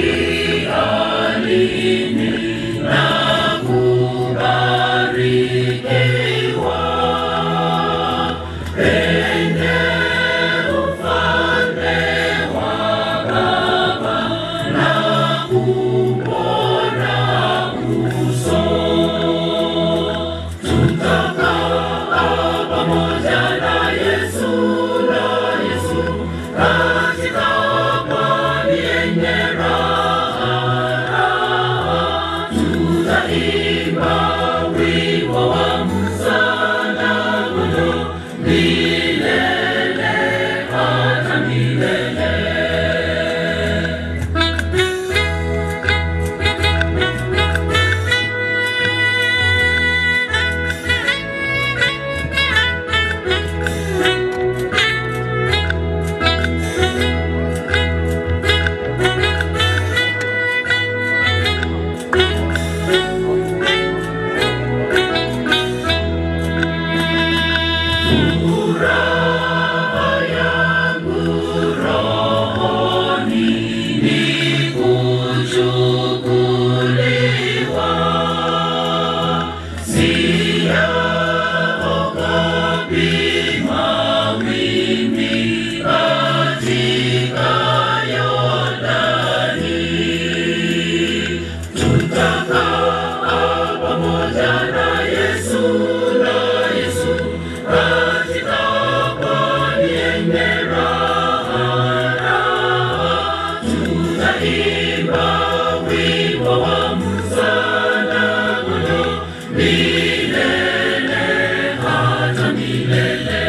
Nitawafikia lini na kubarikiwa penye ufalme wa Baba na kuona uso. Tutakaa pamoja na Yesu na Yesu katika pwani yenye raha, raha. Tutaimba wimbo wa Musa na Kondoo milele hata milele. Furaha yangu rohoni ni kuchukuliwa, siyaogopi mawimbi katika Yordani. Tutakaa pamoja na Yesu na Yesu katika pwani yenye raha, raha. Tutaimba wimbo wa Musa na Kondoo milele hata milele.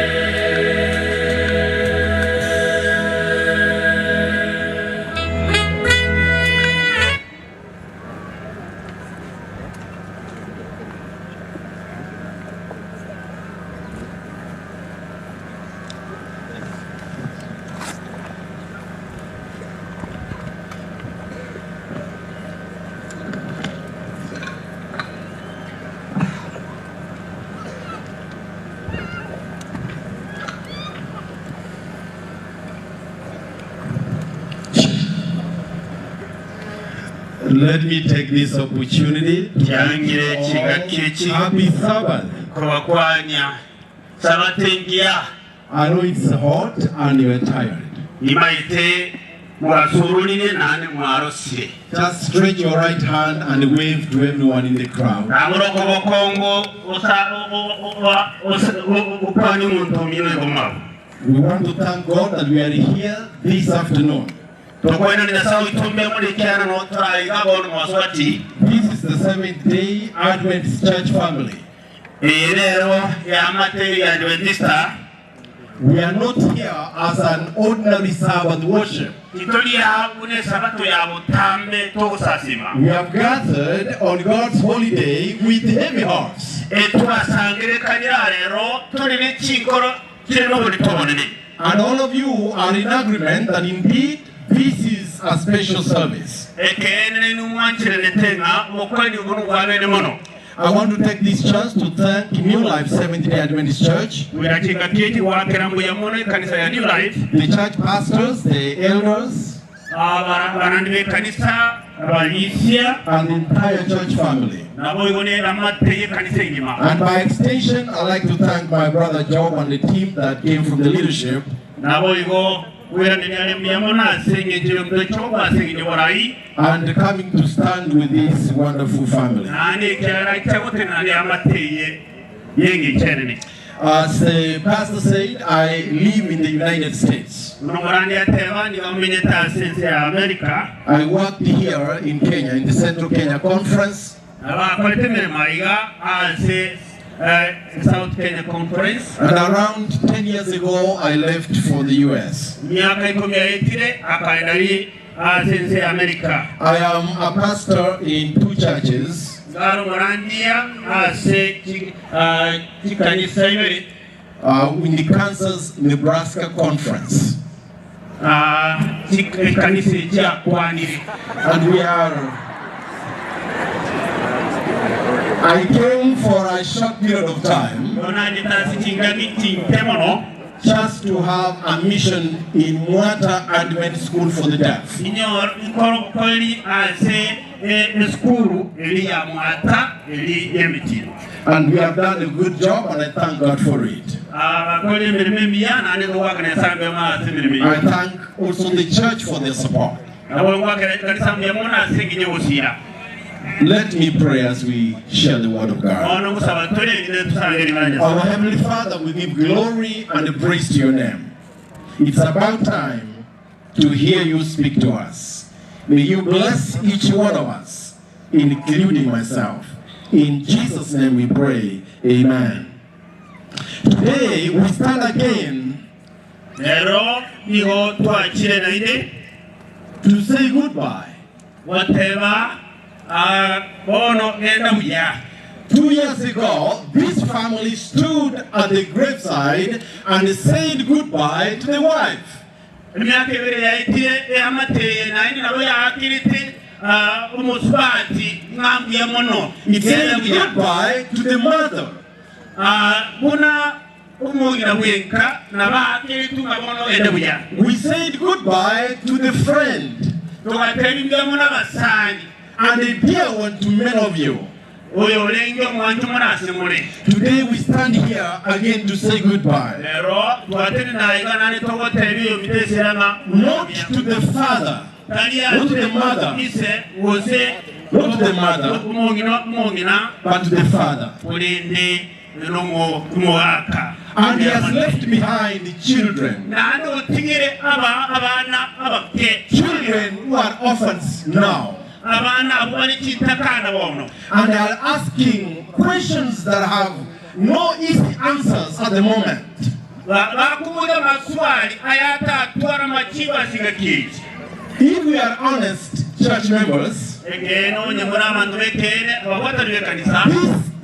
Let me take this opportunity to Kyangire wish kigakiki all happy Sabbath. kubakwanya sabatengia I know it's hot and you are tired. imaite mwasurulile nane mwarosile Just stretch your right hand and wave to everyone in the crowd. namuloko bokongo ukwanya omuntu omine bomwabo We want to thank God that we are here this afternoon. tokwenanira sawa itumbe mulikyana noturaiga bono mwaswati This is the Seventh day Adventist Church family. iyi rero yamateri ya adventista We are not here as an ordinary Sabbath worship. titoli yabu sabato ya butambe tokusasima We have gathered on God's holiday with heavy hearts. twasangirekanira rero tuli nekinkoro kirimo buli tobonene And all of you are in agreement that indeed this is a special service. ekene numwankirenetenga okwani obunu bwabene muno I want to take this chance to thank New Life Seventh day Adventist Church, wirakinga kiki wakera mbuya muno ekanisa ya New Life, the church pastors, the elders, barandi b'ekanisa abalisia and the entire church family. nabo igone amate y'ekanisa enyuma And by extension, I'd like to thank my brother Job and the team that came from the leadership nabo igo wiranire mbuya muno asengeje omutocho bwasengeje burayi and coming to stand with this wonderful family. nani ekyala kyagutenani amateye yengekyerene As the pastor said, I live in the United States. nomurandi ateba nibamenyeta asense ya America I worked here in Kenya, in the Central Kenya Conference, abakolete emirimo aiga ase South Kenya Conference. And around 10 years ago, I left for the US. Miaka ikomi yaetire akaenda ri ase ense ya America. I am a pastor in two churches. Ngaro omorandia ase chikanisa ibere. In the Kansas Nebraska Conference. Chikanisa echi akwanire. And we are. I came for a short period of time. Just to have a mission in Mwata Advent School for the Deaf. And we have done a good job, and I thank God for it. I thank also the church for their support. Let me pray as we share the word of God. Our Heavenly Father, we give glory and praise to your name. It's about time to hear you speak to us. May you bless each one of us, including myself. In Jesus' name we pray. Amen. Today we stand again Rero nigo twachire naende to say goodbye. Goteba bono genda buya. 2 years ago, this family stood at the graveside and said goodbye to the wife. Emiaka ebere yaetire eamate eye naende nabo yaakirete omosubati ng'a mbuya mono. It said Genda buya. goodbye to the mother. Buna omong'ina bwenka nabo aakeretwe ng'a bono genda buya. We said goodbye to the friend. Togatebia mbuya mono abasani. And a dear one to many of you. Oyo orenge omwancho more ase more. Today we stand here again to say goodbye. Rero twatenena aiga naende togotebia oyo ominto esira ng'a Not to the father, tari not to the mother, ise gose not to the mother, omong'ina omong'ina but to the father. korende nomogaka. And he has left behind children. Naende otigire aba abana abake. Children who are orphans now. Abana abwo bare chintakana bono. And they are asking questions that have no easy answers at the moment. Bakoboria amaswali ayatatwara amachibu ase engaki eye. If we are honest church members, Ekeene onye more abanto b'ekeene ababwatani b'ekanisa,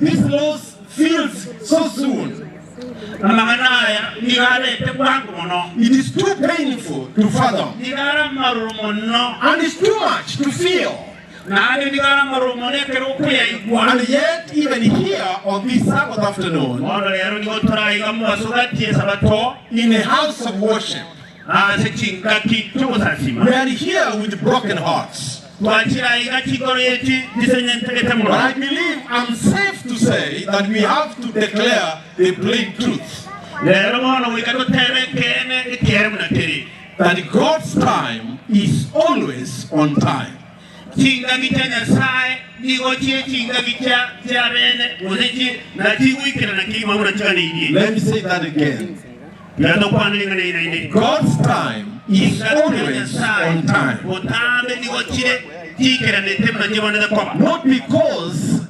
this, this loss feels so soon. Amang'ana aya nigo arete bwango mono. It is too painful to fathom. Nigo are amaroro mono. And it's too much to feel. Naende nigo are amaroro mono ekero okoyaigwa. And yet, even here on this Sabbath afternoon, Bono rero nigo toraiga mobaso gati esabato, in a house of worship, ase chingaki chi'ogosasima, we are here with broken hearts. Twachira iga chikoro echi chisenyentegete mono. But I believe I'm safe to say that we have to declare the plain truth. Rero bono goika totebe ekeene ekiere buna kere. That God's time is always on time. Chingaki chia Nyasae nigo chire chingaki chia chiabene gose chi na chigoikerana kegima buna chiganeirie. Let me say that again. Tiga tokwane ring'ana eri naende. God's time is Chingaki chia always Nyasae on time. botambe nigo chire chiikeranete buna chibonete koba. Not because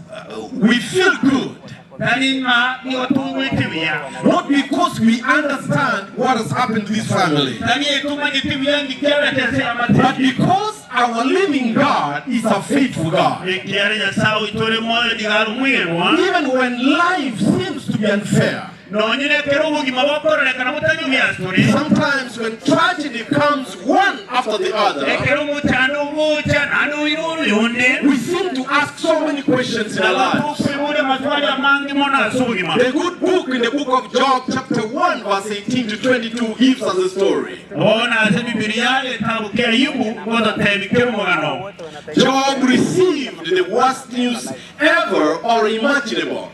we feel good. Tari ng'a nigo toigwete buya. Not because we understand what has happened to this family. Tari etomanyete buya nki kiabete ase amate. But because our living God is a faithful God. Ekiagera Nyasae oito ore moyo nigo are omwegenwa. Even when life seems to be unfair. Nonye nekero obogima bokororekana botari obuya asore. Sometimes when tragedy comes one after the other, Ekero omochando ogocha naende oire oyoyonde, we seem to ask so many questions in our lives. Tokoiboria amaswali amange mono ase obogima. The good book in the book of Job, chapter 1, verse 18 to 22, gives us a story. Bono ase Bibilia egetabu kia Ayubu gototebia kera omogano. Job received the worst news ever or imaginable.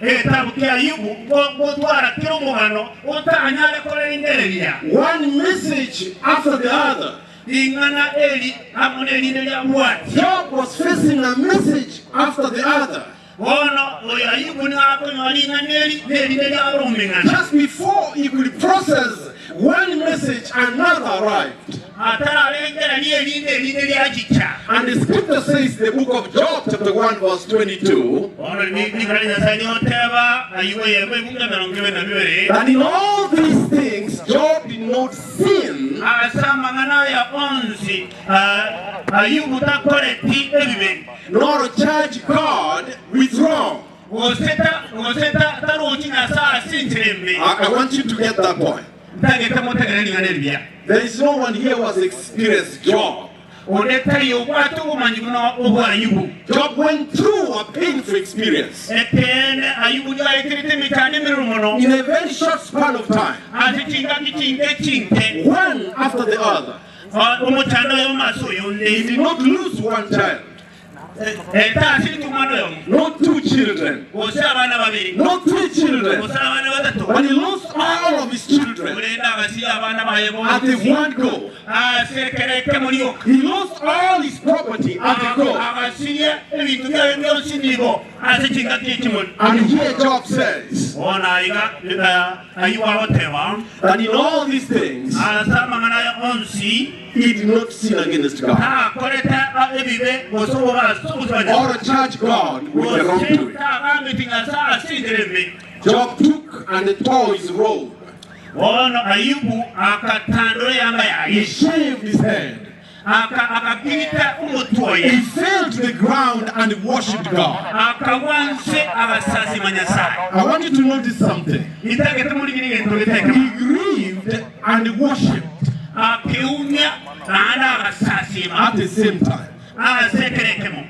Egetabu kia Ayubu gotwara kera omogano otanyare korengereria. One message after the other. Ring'ana eri amo nerinde ria bwati. Job was facing a message after the other. Bono oyo Ayubu nigo akonyora ring'ana eri nerinde ria oromeng'ana. Just before he could process one message, another arrived. Atararengereria erinde erinde riachicha. And the scripture says, the book of Job, chapter 1, verse 22, Bono ring'ana ria Nyasae rigoteba, Ayio eyemo ebunga 22. that in all these things Job did not sin Ase amang'ana aya onsi Ayubu takoreti ebibe. nor charge God with wrong. Gose tarochi Nyasae ase enchera embe. I want you to get that point. Ntagete motegere ring'ana eri buya. There is no one here who has experienced Job. Onde taiyo obwate obomanyi buna obw'Ayubu. Job went through a painful experience. Ekeene, Ayubu nigo aeterete emechando emeroro mono. In a very short span of time. Ase chingaki chinke chinke. One after the other. Omochando oyomo ase oyonde. He did not lose one child. Tasireti omwana oyomo. Not two children. Gose abana babere. Not three children. Gose abana batato. But he lost all of his children. Korende agasiria abana baye bonsi. At the one go. Ase ekero ekemo rioka. He lost all his property at the go. Agasiria ebinto biaye bionsi nigo ase chingaki echimo. And here Job says. Bono aiga Ayubu agoteba. That in all these things. Ase amang'ana aya onsi. He did not sin against God. Takorete ebibe gose obobe ase obosio bwa Nyasae. Or charge God with the wrongdoing. Gose tagambeti Nyasae ase enchera embe. Job took and tore his robe. Bono Ayubu akatandora eanga yaye. He shaved his head. Akakirita omotwe oye. He fell to the ground and worshipped God. Akagwa nse agasasima Nyasae. I want you to notice something. Intagete morigererie egento gete ekemo. He grieved and worshipped. Akeumia naende agasasima. At the same time. Ase ekero ekemo.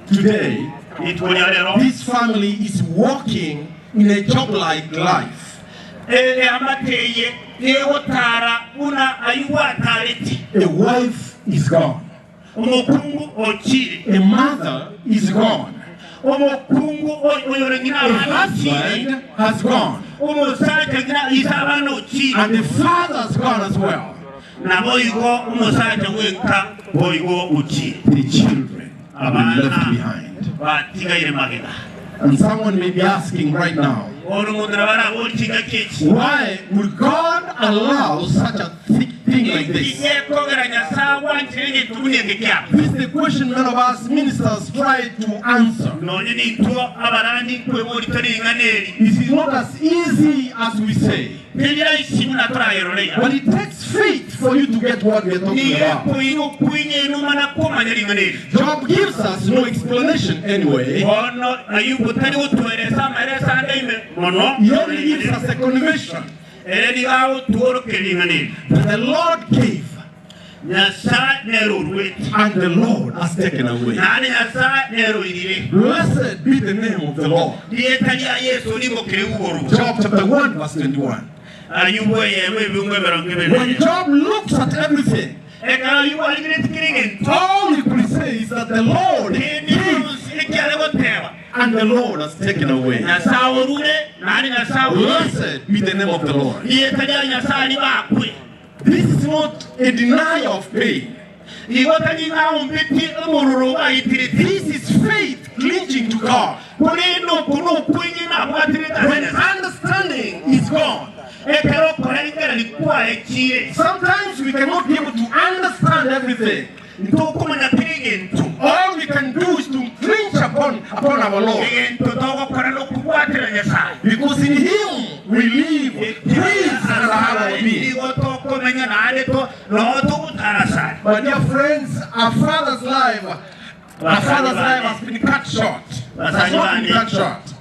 Today, Rituko ria rero. this family is walking in a Job-like life. Eamate eye negotara buna ayio atareti. A wife is gone. Omokungu ochire. A mother is gone. Omokungu oyore ng'ina A abana ochire. husband has gone. Omosacha ng'ina ise abana ochire. And the father has gone as well. Naboigo omosacha bw'enka boigo ochire. The children have been left Abana behind. batigaire magega. And someone may be asking right now, Bono omonto nabo araborie chingaki echi. Why would God allow such a thick thing like Inki this? gekogera Nyasae agwanchire egento buna eke kiaba? This is the question many of us ministers try to answer. Nonye nintwo abarandi nkweboria tore ring'ana eri. It is not as easy as we say. Teri rahisi buna torayerore iga. But it takes faith for you to get what we are talking Nigo about. ekoira okweng'ena omana komanya ring'ana eri. Job gives us no explanation anyway. Bono Ayubu tari gotoeresa amaereso ande ime mono. He only gives us a confession. Ere nigo agotworokeria ring'ana eri. That the Lord gave. Nyasae nere oruete. And the Lord has taken away. Naende Nyasae nere oirire. Blessed be the name of the Lord. Rieta ria Yeso rimokire igoro. Job chapter 1 verse 21. Ayubu eyemo ebibungo 21. When Job looks at everything, Ekero Ayubu arigeretie kera egento, all he could say is that the Lord kende gave gionsi ekiare goteba, and the Lord has taken away. Nyasae orure, naende Nyasae oirire. Blessed be the name of the Lord. Rieta ria Nyasae ribakwe. This is not a denial of pain. Igo tari ng'a aombetie omororo baitireti. This is faith clinging to God. Korende oko nokwegena abwaterete ase When Nyasae. understanding is gone. Ekero okorengereria kwaye chire. Sometimes we cannot be able to understand everything. Ntokomanya kera egento. All we can do is to clinch upon, upon our Lord. Egento togokora nokobwatera Nyasae. Because in Him we live, breathe, and have our being. Nigo tokomenya naende to noo togotara asare. My dear friends, our father's life, our father's life has been cut short. Has not been cut short.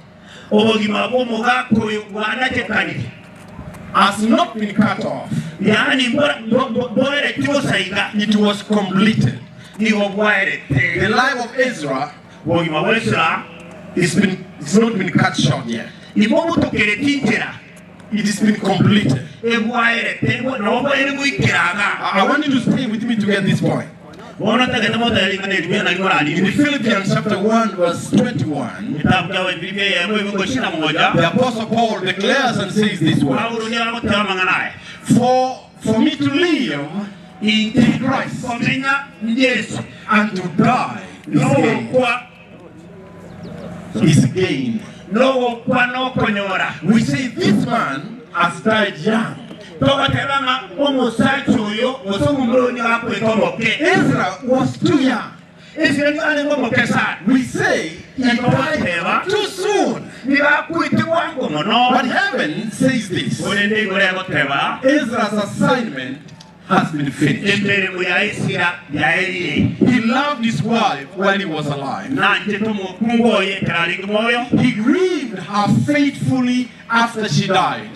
Obogima bw'omogaka oyo bwanachekanire. Has not been cut off. Yaani mboereti bosa iga. It was completed. Nigo bwaerete. The life of Ezra Obogima bwa Ezra it's been it's not been cut short yet. Ibobutokereti inchera. It has been completed. Ebwaerete nabo bwaere goikera iga. I want you to stay with me to get this point. Bono ntagete motebe ring'ana eri buya nari morarigwe. In Philippians chapter 1 verse 21, Getabu kia Abaefilipi eyemo ebingo ishirini na moja, the apostle Paul declares and says this word. Paulo nigo agoteba amang'ana aya. For me to live Inche is Christ, komenya Yeso, and to die is gain. nogokwa Is gain. Nogokwa nokonyora. We say this man has died young. Togoteba ng'a omosacha oyo gose omomura oyo nigo akwete omoke. Ezra was too young. Ezra nigo arenge omoke sana. We say he died too soon. Nigo akwete bwango mono. But heaven says this. Korende igoro egoteba. Ezra's assignment has been finished. Emeremo ya Ezra yaerire. He loved his wife while he was alive. Nanchete omokungu oye ekero arenge moyo. He grieved her faithfully after she died.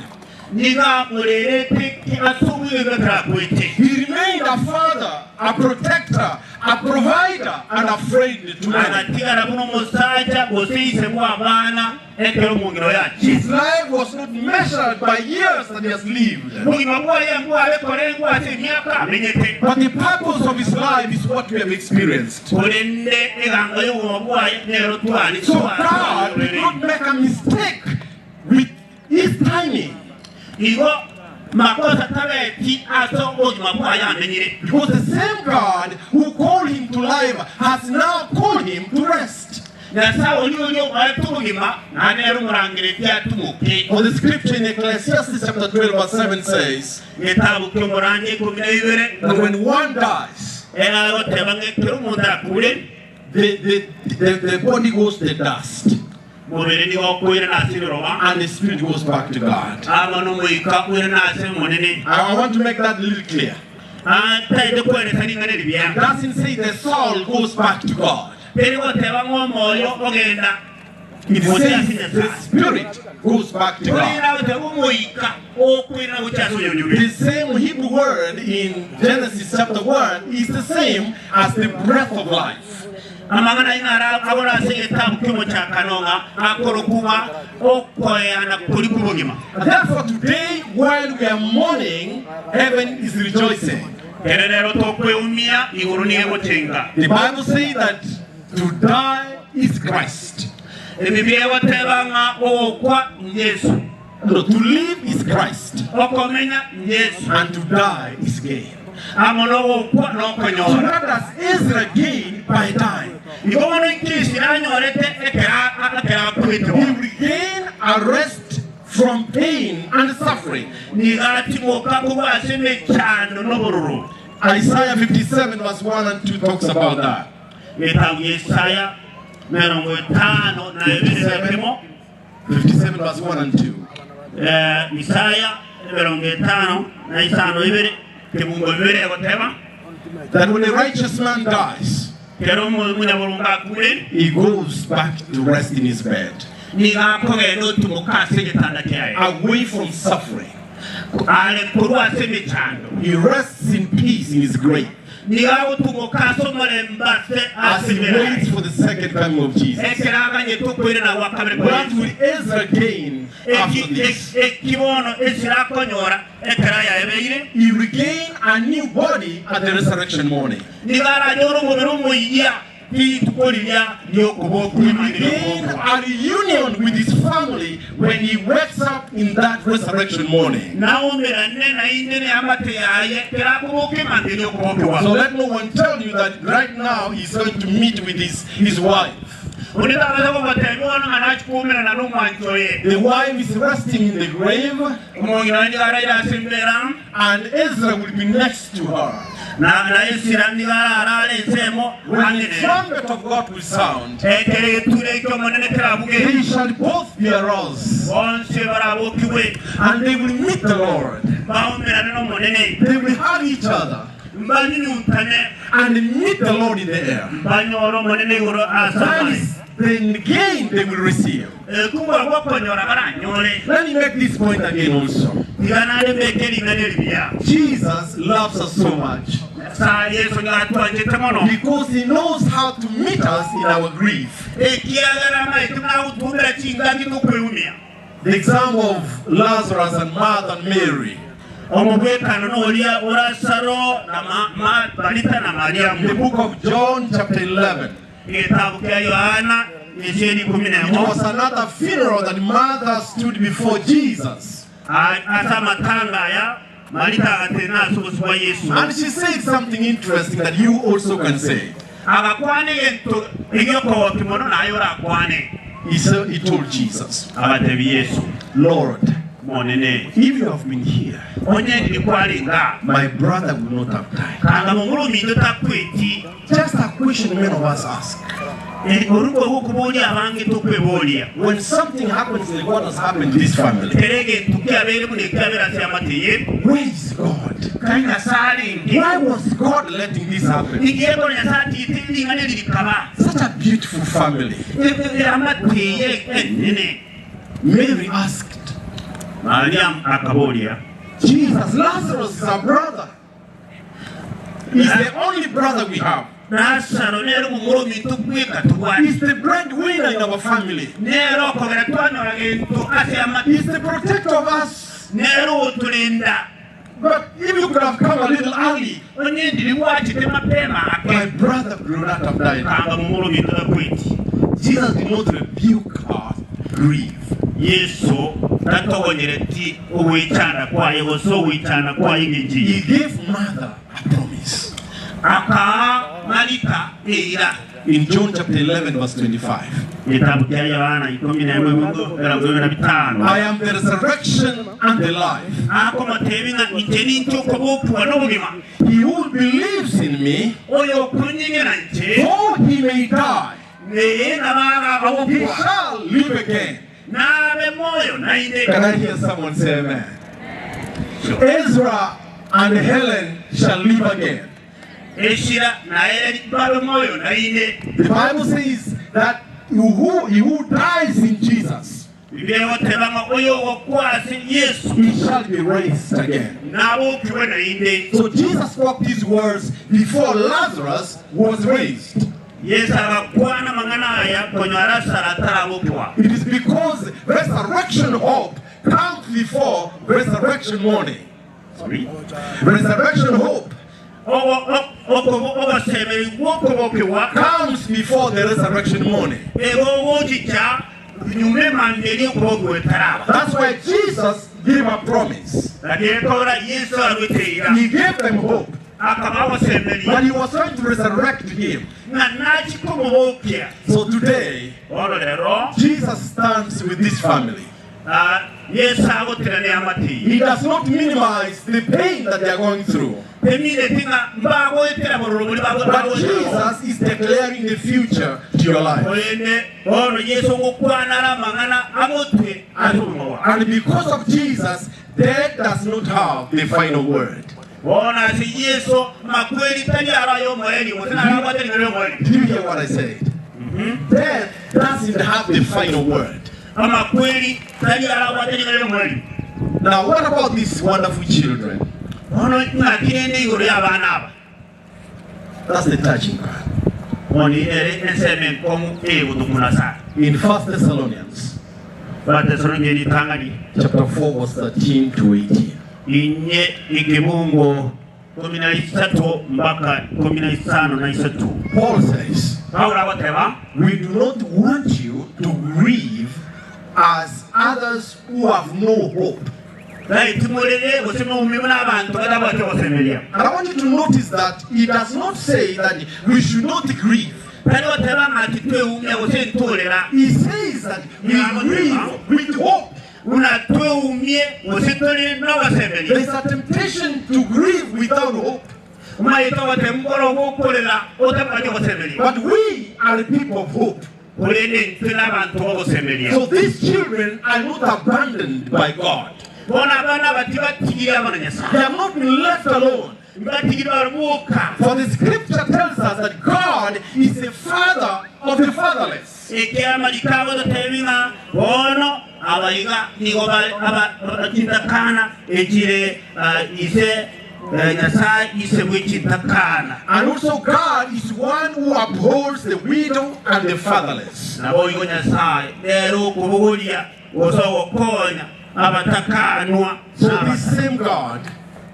Nigo amorerete ase obwegenwa ekero akwete. He remained a father, a protector, a provider, and a friend to many. Agatigara buna omosacha gose ise bw'abana ekero omong'ina oye achire. His life was not measured by years that he has lived. Obogima bwaye mbware korengwa ase emiaka amenyete. But the purpose of his life is what we have experienced. Korende egango y'obogima bwaye nero tware So God did not make a mistake with his timing. Igo makosa tabeti ase obogima bwaye amenyire. Because the same God who called him to life has now called him to rest. Nyasae oria oria obaete obogima naende nere omorangeretie atumoke. For the scripture in Ecclesiastes chapter 12 verse 7 says Egetabu ki'Omorandia ikomi na ibere that when one dies, egoteba ng'a ekero omonto akure, the, the, the, the body goes to the dust mobere nigo okoirana ase riroba, and the spirit goes back to God. amo nomoika oirana ase Omonene. I, I want to make that a little clear. Taete kweresa ring'ana eri buya. It doesn't say the soul goes back to God. Teri goteba ng'a omoyo ogenda It gochia ase says the Nyasae. spirit goes back to Korende God. agoteba omoika okoirana gochia ase oyonyure. The same Hebrew word in Genesis chapter 1 is the same as the breath of life. Amang'ana aye naro agoro ase egetabu ki'omochakano ng'a akorokwa ng'a okoeana koria kw'obogima. Therefore, today, while we are mourning, heaven is rejoicing. Ere nero tokweumia, igoro nigo egochenga. The Bible says that to die is Christ. Ebiblia egoteba ng'a ogokwa n'Yeso. No, to live is Christ. Okomenya n'Yeso. And to die is gain. Amo nogokwa So nokonyora. what does Ezra gain by dying? Igo bono inki Ezra anyorete ekero ekero akwete He bono? will gain a rest from pain and suffering. Nigo atimoka korwa ase emechando nobororo. Isaiah 57 verse 1 and 2 talks about that. Getabu gia Isaya 52 na ekemo. 57 verse 1 and 2. Isaya 52 kebungo bibere egoteba. That when a righteous man dies, Kero omonyaboronge akure, he goes back to rest in his bed, nigo akogenda otumoka ase egetanda kiaye, away from suffering. Are korwa ase emechando. He rests in peace in his grave Nigo agotumoka ase omorembe ase as ase he embera waits yaye for the second coming of Jesus. ekero aganyete okoirana gwa kabere kwa What Yesu. will Ezra gain after this? Eki bono Ezra akonyora ekero ayaebeire? He will gain a new body at the resurrection morning. Nigo aranyore omobere omoyia rituko riria ri'okobokwa He will naende gain ri'okobokwa. a reunion with his family when he wakes up in that resurrection morning. Naomerane naende neamate yaye ekero akoboka emambia ri'okobokigwa. So let no one tell you that right now he's going to meet with his wife. Onde tabasa kogotebia bono ng'a nachie koumerana nomwanchi oye. The wife is resting in the grave. Omong'ina oye nigo araire ase embera. And Ezra will be next to her. Na Ezra nigo ararare ensemo When ang'e the nere. trumpet of God will sound, Ekero egeture ki'Omonene kerabuge, they shall both be aroused. Bonsi barabokigwe. And they will meet the Lord. Baumerane n'Omonene. They will hug each other. Mbanyunyuntane. And meet the Lord in the air. Banyore Omonene igoro ase That amare. is the gain they will receive. Ekubua gw'okonyora baranyore. Let me make this point again also. Tiga nare mbeke ring'ana eri buya. Jesus loves us so much. Nyasae Yeso nigo atwanchete mono. Because he knows how to meet us in our grief. Ekiagera amaete buna agotuumera chingaki tokweumia. The example of Lazarus and Martha and Mary. Omogwekano noria o Lazaro na Marita na Mariamu. The book of John chapter 11. Egetabu kia Yohana esheri ikumi It nemo. was another funeral that Martha stood before Jesus. Ase amatanga aya Marita agatenena ase obosio bwa Yeso. And she said something interesting that you also can say. Agakwana egento egiokogokia mono naye orakwane. He said, he told Jesus, Agatebia Yeso, Lord, Monene. If you have been here, Onye ndiri kwarenga. my brother would not have died. Kanga momura ominto takweti. Just a question many of us ask. Oruko gokoboria abange tokweboria. When something happens like what has happened to this family, Kere egento kiabeire buna ekiabera ase amate eye. where is God? Kai Nyasaye arenge. Why was God letting this happen? Inki ekero Nyasaye atigete ring'ana eri rikaba? Such a beautiful family. Eamate eye enene. Mary asked, Mariamu akaboria. Jesus, Lazarus is our brother. He's the only brother we have. Lazaro nere omomura ominto bweka tobwate. He's the breadwinner in our family. Nere okogera twanyora gento ase amate. He's the protector of us. Nere ogotorenda. But if you could have come a little early, Onye ndiri gwachete mapema ake. my brother would not have died. Kanga momura ominto takweti. Jesus did not rebuke her grief. Yeso tatogonyereti ogwechanda kwaye gose ogwechanda kwaye engencho He eye. gave Martha a promise. Akaa Marita eira. In John chapter 11, verse 25. Gitabu kia Yohana 11:25. I am the resurrection and the life. Akomotebi ng'a inche ninche okobokigwa n'obogima. He who believes in me, Oyo okonyegera inche, though he may die, neye nabaga he agokwa. shall live again. Nabe moyo nainde. Can I hear someone say amen? Ezra and Helen shall live again. Eshira na Eri babe moyo nainde. The Bible says that he who dies in Jesus, Biblia egoteba ng'a oyo ogokwa ase Yesu he shall be raised again. nabokiwe nainde. So Jesus spoke these words before Lazarus was raised. Yesu agakwana amang'ana aya konywa Lazaro atarabokiwa. It is because resurrection hope comes before resurrection morning. Sorry. Resurrection hope Ogosemeri gw'okobokiwa comes before the resurrection morning. egogochicha nyuma emambia okubokiwa etaraba. That's why Jesus gave a promise. Lakini ekora Yesu arwete He gave them hope, akaba ogosemeria but he was trying to resurrect him. ng'a nachikomobokia. So today, Oro rero Jesus stands with this family. Yesu agoterania amate. He does not minimize the pain that they are going through. Emireti ng'a mbagoetera bororo bori But Jesus is declaring the future to your life. Orende bono Yesu ogokwana amang'ana agotwe ase obogima bwao. And because of Jesus, death does not have the final word. Bono ase Yesu makweri tari arayo omoeri gose narabwate ring'ana omoeri. Did you hear what I said? Death doesn't have the final word. Amakweri tari arabwate ring'ana omoeri. Now, what about these wonderful children? Bono ng'akirende igoro y'abana aba. That's the touching part. Bono ere ensemo enkomu egotumuna sana. In 1 Thessalonians Batesalonike ritang'ani chapter 4, verse 13 to 18. inye ikibungo 13 mpaka 15 Paul says, Paulo agoteba We do not want you to grieve as others who have no hope. Timurere gose muumibwe n'abantu batabwate gosemeria. And I want you to notice that he does not say that we should not grieve. Tari goteba ng'a titweumia gose ntorera. He says that we grieve with hope. Buna tweumie gose tore n'ogosemeria. There's a temptation to grieve without hope. Omaete ogote mukoro gwokorera otabwate gosemeria. But we are a people of hope. Orende ntwe n'abantu bogosemeria. So these children are not abandoned by God. Bono abana batibatigire abana Nyasaye. They have not been left alone. Mbatigire barabuka. For the scripture tells us that God is the father of the fatherless. Ekiama likago totebe ng'a bono abaiga nigo batintakana echire ise Nyasaye ise bw'ekintakana. And also God is one who upholds the widow and the fatherless. Nabo igo Nyasaye nero okubuguria gose ogokonya abatakanwa. So this same God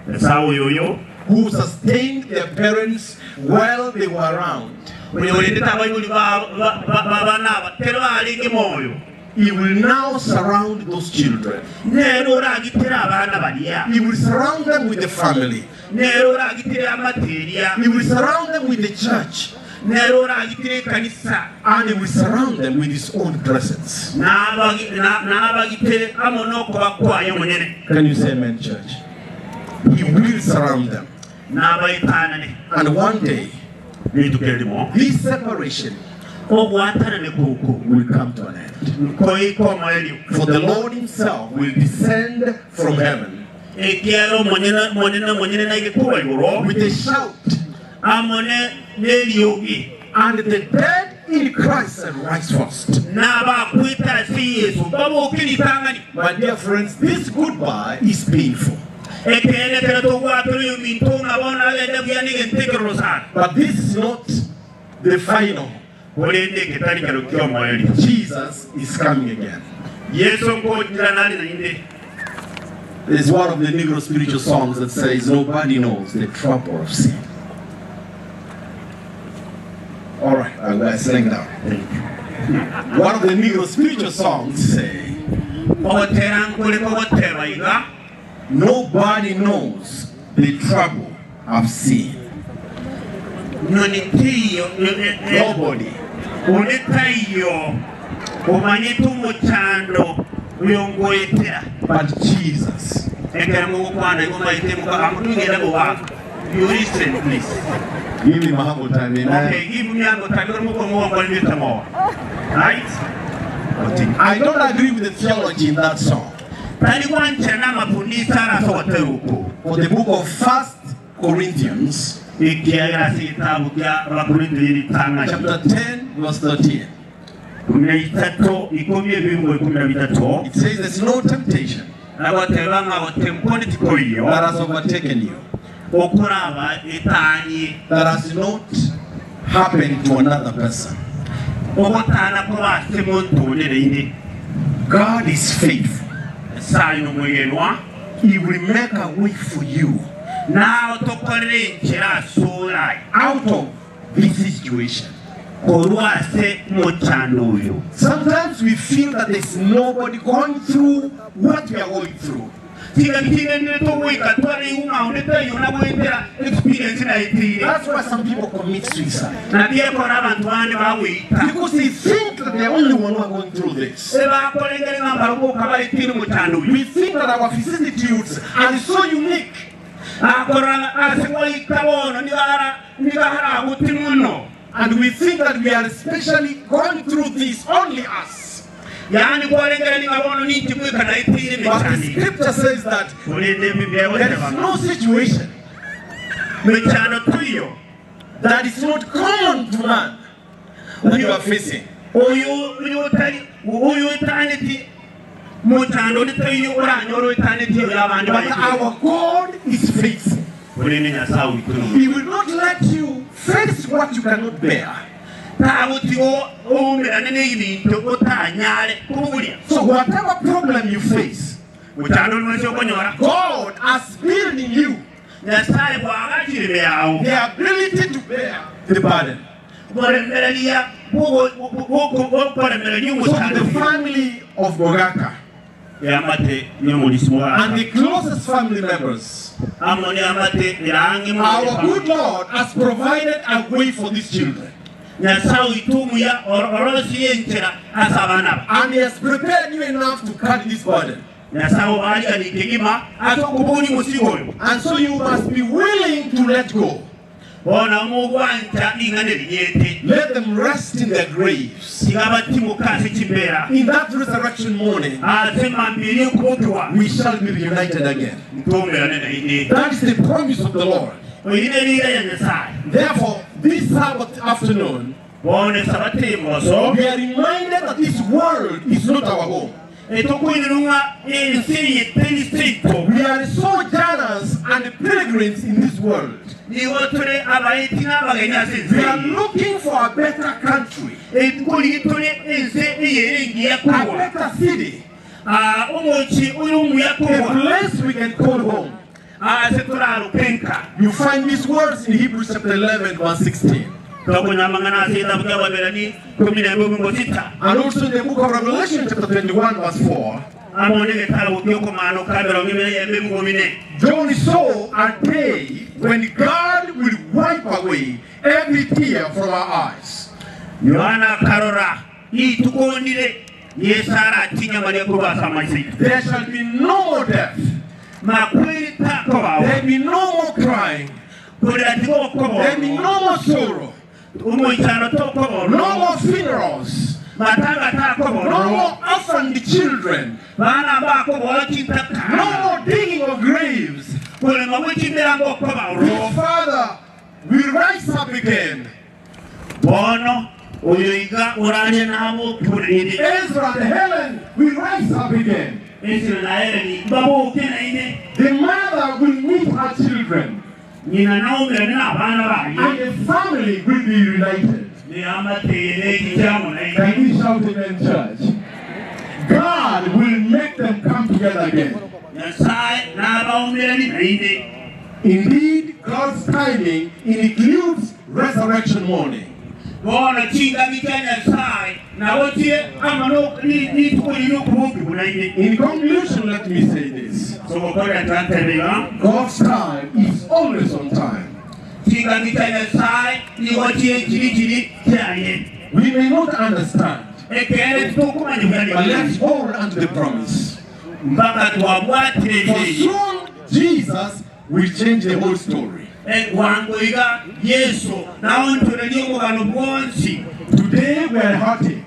Nyasaye oyoyo who sustained their parents while they were around, oyo orendete abaibori babana aba tero barenge moyo. He will now surround those children. Nero oragitera abana baria. He will surround them with the family. Nero oragitera amateria. He will surround them with the church. Nere oragitire ekanisa. And he will surround them with his own presence. Nabagitere amo nokoba kwaye omonyene. Can you say amen, church? He will surround them. Nabaetanane. And one day, Rituko erimo, this separation ogwatananeka oko will come to an end. Nkoike omoerio. For the Lord himself will descend from heaven. Ekiagera Omonene Omonene omonyene naige korwa igoro. With a shout. Amo neriogi. And the dead in Christ shall rise first. Na abakwete ase Yeso baboke ritang'ani. My dear friends, this goodbye is painful. Ekeene ekero togwakera oyominto ng'a bono agende buya negento ekeroro sana. But this is not the final. Korende eke tari kero ki'omoerio. Jesus is coming again. Yeso nkochira nare naende. There's one of the Negro spiritual songs that says, Nobody knows the trouble of sin. All right, I'm going to sing now. One of the Negro spiritual songs say, Ogotera nkore kogoteba iga. Nobody knows the trouble of sin. Noni teiyo, Nobody. Onde taiyo omanyete omochando oyo ngoetera. But Jesus. Ekero mogokwana igo maete moka amotugenda bobango. You listen please. Give him a humble time, amen. Okay, give me a time. Right? I don't agree with the theology in that song. Tari gwanchera n'amafundisa arase ogotera oko. For the book of First Corinthians, Ekiagera ase egetabu kia Abakorinto y'eritang'ani. chapter 10, verse 13. Kumi na isato, ikomi ebingo ikumi na bitato. It says there's no temptation Agoteba ng'a gotemkoni tikoiyo. that has overtaken you, Okoraba etani. that has not happened to another person. Ogotana koba ase monto onere inde. God is faithful. Nyasaye nomwegenwa. He will make a way for you Nao tokorere enchera ase oraye. out of this situation. Korwa ase mochando oyo. Sometimes we feel that there's nobody going through what we are going through. Tiga kigenderete ogoika tware ng'a onde taiyo nagoetera experience naetire. That's why some people commit suicide. Nabiekora abantu bande bagoita. Because they think that they're only one who are going through this. Ebakorengere ng'a mbaroboka baetire omochando oyo. We think that our vicissitudes are so unique. Akora ase goika bono nigara nigaharaguti muno. And we think that we are especially going through this, only us. Yani kwarengere ninga bono ninki gwika naetire But the emechando. scripture says that Korende Biblia there is egoteba no situation mechando tuiyo that is not common to man that you are facing. oyo oyo otari oyo otaneti muchando onde taiyo oranyora otaneti oyo abandi But baetire. our God is faithful. Korende Nyasaye oito nomuya. He will not let you face what you cannot bear. Tagotiga oumerane n'ebinto otanyare kubuguria. So whatever problem you face, Muchando ori okonyora. God has built in you Nyasaye bwagachire ime yago. the ability to bear the burden. Boremereria bokoremereria So omuchando. the family of Mogaka Eamate y'omulisi and Mogaka. the closest family members, Amo n'eamate erange our good Lord has provided a way for these children. Nyasaye oito omuya orosirie enchera ase abana aba. And he has prepared you enough to carry this burden. Nyasaye obarigani kegima ase okobori omusigo oyo. And so you must be willing to let go. Bono omogwancha ring'ana erinyete. Let them rest in their graves. Tiga batimoka ase chimbera. In that resurrection morning, Ase mambiri okobokigwa. we shall be reunited again. Ntomerane naende. That is the promise of the Lord. Oyi nerira ya Nyasaye. Therefore, this Sabbath afternoon, Bono esabato emoso. we are reminded that this world is not our home. Etokoirerwa ng'a ensi eye teri seito. We are sojourners and pilgrims in this world. Nigo tore abaeti n'abageni ase ensi We are eye. looking for a better country, Enkori tore ensi eye engiya a korwa. better city, Ah, omochi oyo omuya a korwa. place we can call home. Ase torarukenka. You find these words in Hebrews chapter 11, verse 16. Tokonya amang'ana ase etabu kia Ababerani kumi na emo sita. And also in the book of Revelation, chapter 21, verse 4. Amo n'egetabo ky'okomano ka mirongo ibere emirongo ine. John saw a day when God will wipe away away every tear from our eyes. Yohana akarora rituko ndire Yesu aratinye amaria korwa ase amaiso aito. There shall be no more death. Makweri takobao. There be no more crying. Korera tigokoborwa. There be no more sorrow. Omoichano tokoborwa. No more funerals. Matanga takoborwa. No more orphaned children. Bana bakoborwa chintaka. No more digging of graves. Korema gwe chimirango okoborwa. His father will rise up again. Bono oyo iga orarie nabo kurire. Ezra and Helen will rise up again. Ezra na Helen baboke naine. The mother will meet her children. Nyina naumire n'abana baye. And the family will be reunited. Can we shout amen, church? God will make them come together again. Nyasaye n'abaumirani naine. Indeed, God's timing includes resurrection morning. Bono chingaki chia Nyasaye nabo chie amo rituko riria okobokigwa naine. In conclusion, let me say this. Sogokorera twatebe iga. God's time is always on time. Chingaki chia Nyasaye nigo chie chiri chiri chiaye. We may not understand, Ekere titokomanya buya but let's hold unto the promise. Mpaka twabwatire For soon Jesus will change the whole story. Bwango iga Yesu naonchorerie omogano bwonsi. Today we are hurting,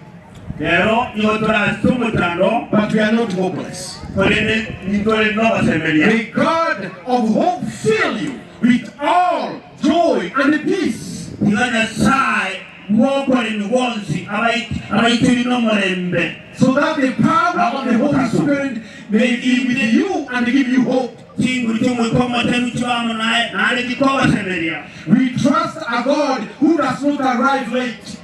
Rero nigo torase omotando but we are not hopeless. korende ntore nogosemeria. May God of hope fill you with all joy and peace. Tiga Nyasaye bwokoremi bwonsi abaituri n'omurembe. So that the power of the Holy Spirit may be with you and give you hope. Chinguru chi'omoika omotemu chibamo naye nare chikogosemeria. We trust a God who does not arrive late,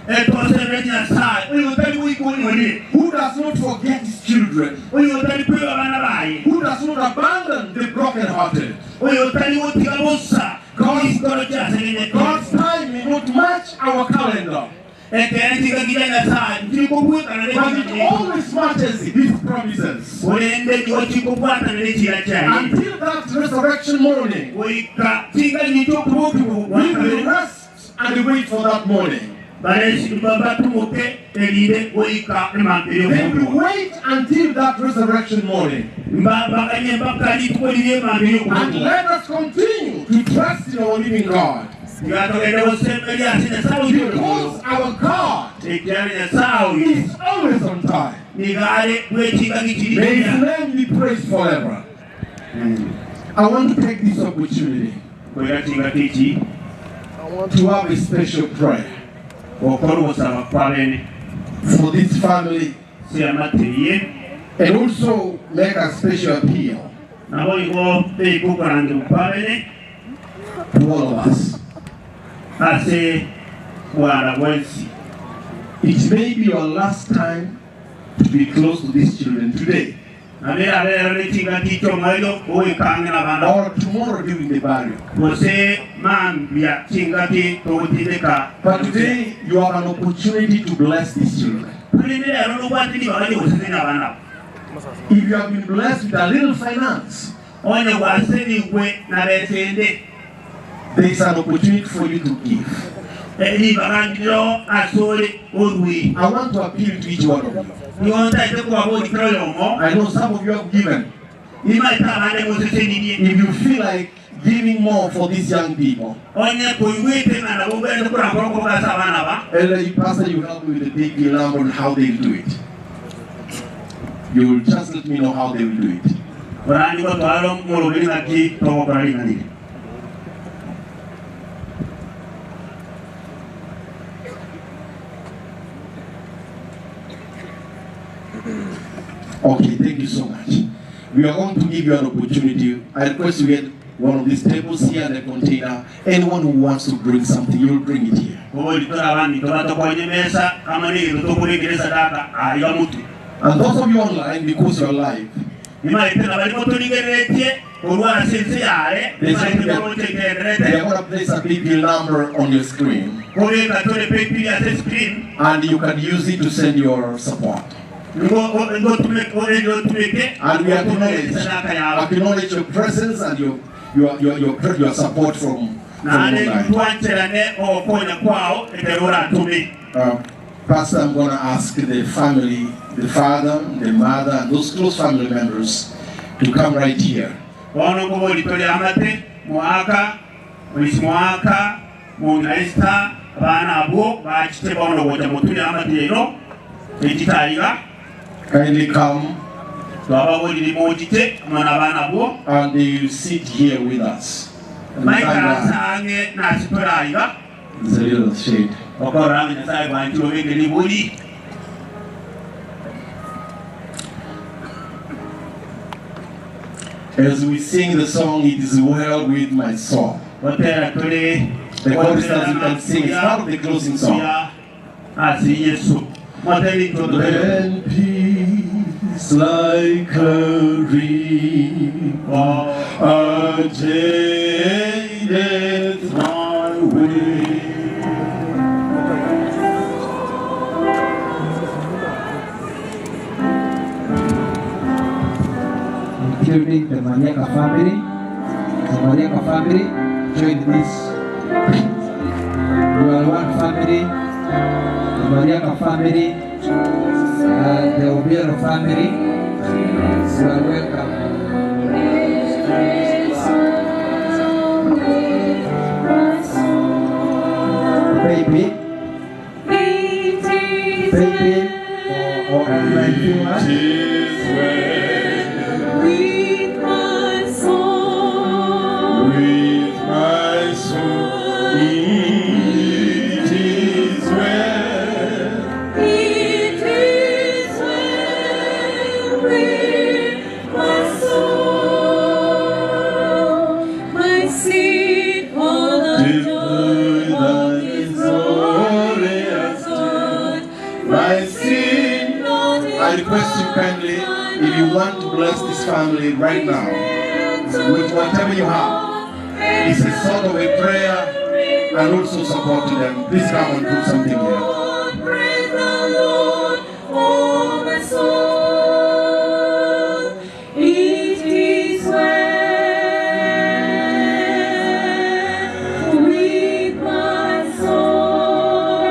Etosemeria Nyasaye oyo otari goika onyorire, who does not forget his children, oyo otari kweba abana baye, who does not abandon the brokenhearted. oyo otari gotiga bosa chikoro chiasegenyete. God's time may not match our calendar, Ekere chingaki chia Nyasaye nchikobwekana but it always matches his promises. korende nigo chikobwatana nechira chiaye. Until that resurrection morning, Goika chingaki chi'okobokigwa we will rest and wait for that morning. batumuke erinde goika emambere Then we wait until that resurrection morning. bakanye mpaka rituko riri emambere And let us continue to trust in our living God. tigatogende gosemeria ase Nyasaye Because our God ekiara Nyasaye is always on time. nigare bwechingaki chiri May his name be praised forever. I want to take this opportunity koira chingaki ichi to have a special prayer gokora ogosaba kwa bene for this family siamateiye and also make a special appeal nabo igo beikokorangira kwa bene to all of us. ase bwana bwensi. It may be your last time to be close to these children today Nabera abera nechingaki chi'omoerio ogoikang'era abana or tomorrow during the burial. gose mambia chingaki togotindeka. But today you have an opportunity to bless these children. Korende rero nobwate ribaga riogosesenia abana abo. If you have been blessed with a little finance, Onye gwaserigwe na besende there is an opportunity for you to give. ribaga ndiro asore orwe. I want to appeal to each one of you. Nigo ntaete kobaborikera oyomo I know some of you have given. nimaete abande gosesenirie. If you feel like giving more for these young people, Onye koigwete ng'a nabo obwenerete korakora okoboka ase abana aba Elder Pastor, you help me with the big bill number on how they will do it. You will just let me know how they will do it. orandi gotwara omoroberi ng'aki togokora ring'ana eri. Okay, thank you so much. We are going to give you an opportunity. I request you get one of these tables here and a container. Anyone who wants to bring something, you'll bring it here. Kobori tora abandi tobatokonye mesa amo na egento tokorekera esadaka aiga motwe. And those of you online, because you're live, Nimaete nabari motorigereretie korwa ase ense yare There's nimaete a- koroche they are itenderete going to place a PayPal number on your screen, kobeka tore paybill ase screen and you can use it to send your support. nigo ngotumeke otumeke And we acknowledge, sadaka yawe. acknowledge your presence and your support from Naende Online. twancherane ogokonya kwao ekero oratome. Pastor, I'm going to ask the family, the father, the mother, and those close family members to come right here. Bono nkobori tore amate mwaka oisi mwaka mong'ina Esther abana abwo bachite bono gocha moturi amate yaino echitaiga. Kindly come. Twababorire mochite amo na abana abwo. And they will sit here with us. Maikaransa ang'e nase toraiga. It's a little shade. Okorora ng'a Nyasaye bwanchire obeke ribori. As we sing the song, It Is Well With My Soul. The choristers, you can sing. It's part of the closing song. When peace like a river attendeth my way. Including the Maniaka family. The Maniaka family, join this. You are one family. The Maniaka family, the Obiero family, you are welcome. Baby, baby, or online viewers. With my soul, With my soul, it is well. it is well with my soul. My seed all the joy of His glorious God. My sin. I request you kindly, if you want to bless this family right now, with whatever you have, it's a sort of a prayer and also support to them. Please come and put something here. Praise the Lord, oh my soul. It is well with my soul.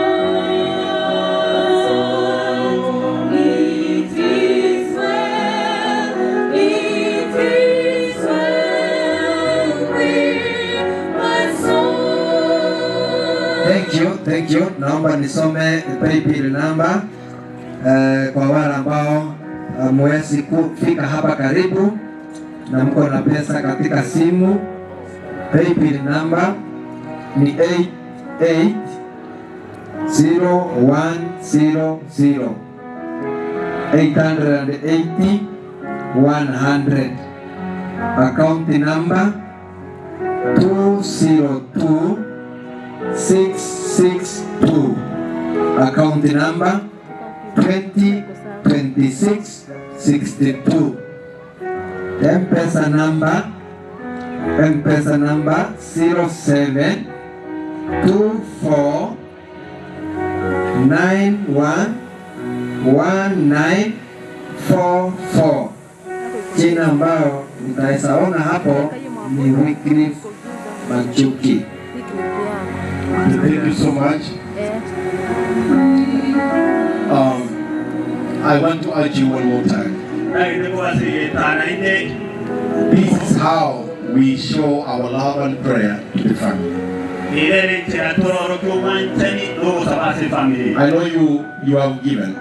It is well, it is well with my soul. Thank you, thank you. Naomba nisome paybill number kwa wale ambao hamwezi kufika hapa karibu na mko na pesa katika simu. Paybill number ni 880100 880 100. Account number 202 662. Account number 202662. M-Pesa number, M-Pesa number 07 24 91 1944. Jina ambayo mtaweza ona hapo ni Wycliffe Machuki. Thank you so much. I want to urge you one more time. This is how we show our love and prayer to the family. I know you have given,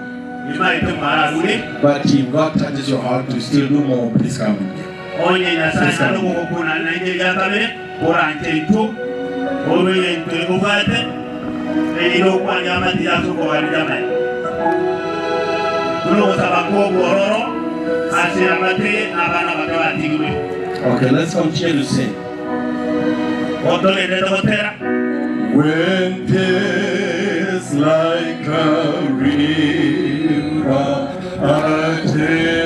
but if God touches your heart to still do more, please come and give. Please come and give. Okay, let's continue to sing. When peace like a river attendeth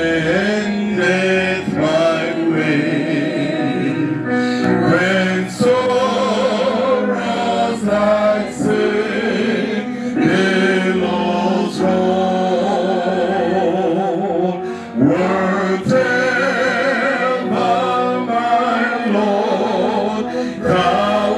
my way, when sorrows like sea billows roll, whatever my Lord, thou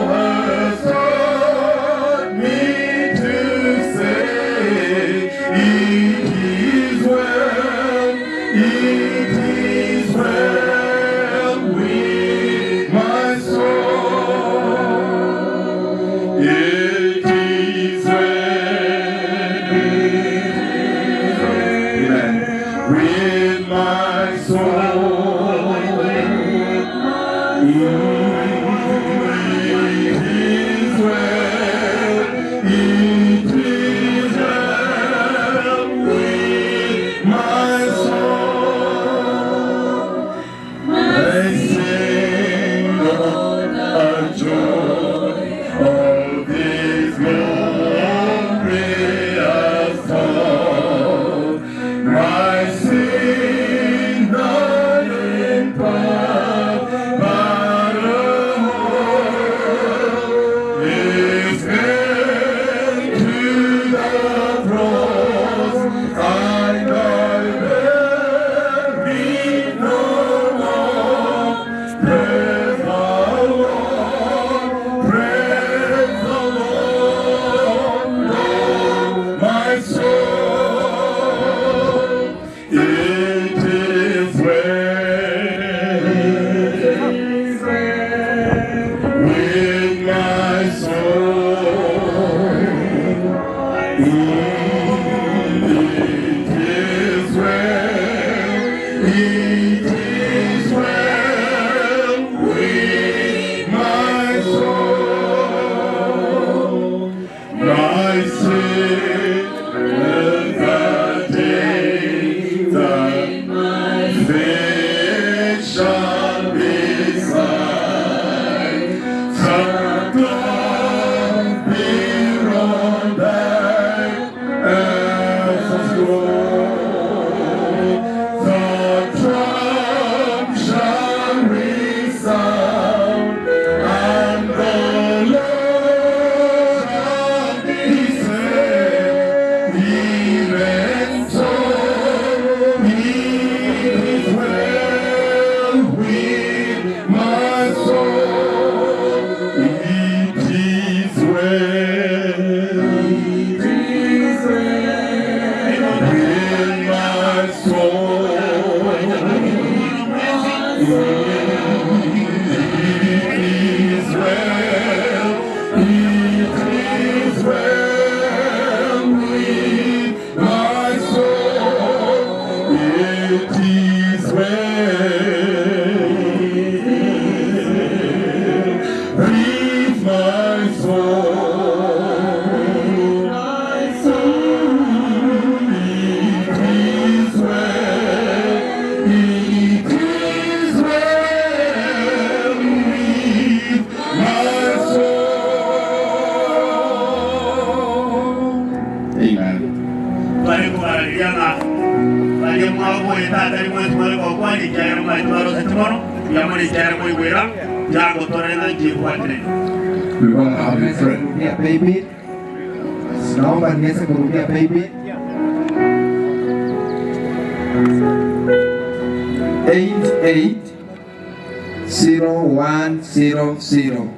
soul. It is well, it is well with my soul. My sin the day that my faith shall be sight. So don't be wrong back as The trump shall resound, and the Lord shall descend. Even so, it is well with my soul. It is well. It is well with my soul. It is well. It is well with my soul. It is well with my soul. My soul. It is well. It is well with my soul. Amen. Twari kubaririana barie mwaboye tata rimwe twari kwakwani kyaro matwaro setimono yamuri kyaro mwigwera yango torena jikwatire We want to have a friend. Kurudia baby. Naomba niweze kurudia baby. 880100.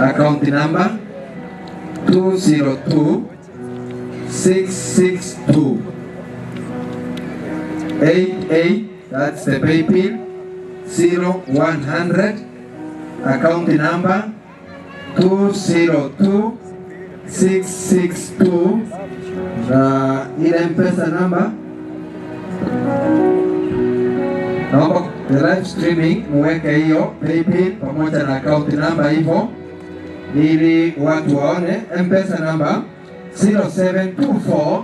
Account number 202662. 88, that's the pay bill, 0100. Account number 202662 na ile mpesa number naomba the live streaming muweke hiyo paybill pamoja na account number hivyo ili watu waone mpesa number 0724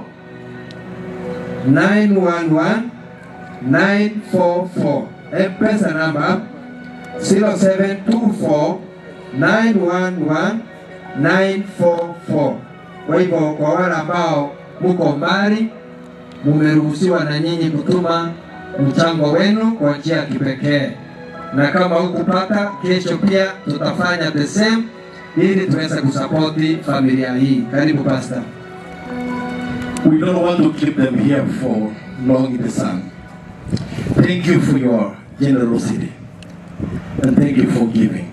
911 944 mpesa number 0724 911 944. Kwa hivyo kwa wale ambao muko mbali, mumeruhusiwa na nyinyi kutuma mchango wenu kwa njia ya kipekee, na kama hukupata, kesho pia tutafanya the same ili tuweze kusapoti familia hii. Karibu Pastor. We don't want to keep them here for long in the sun. Thank you for your generosity and thank you for giving.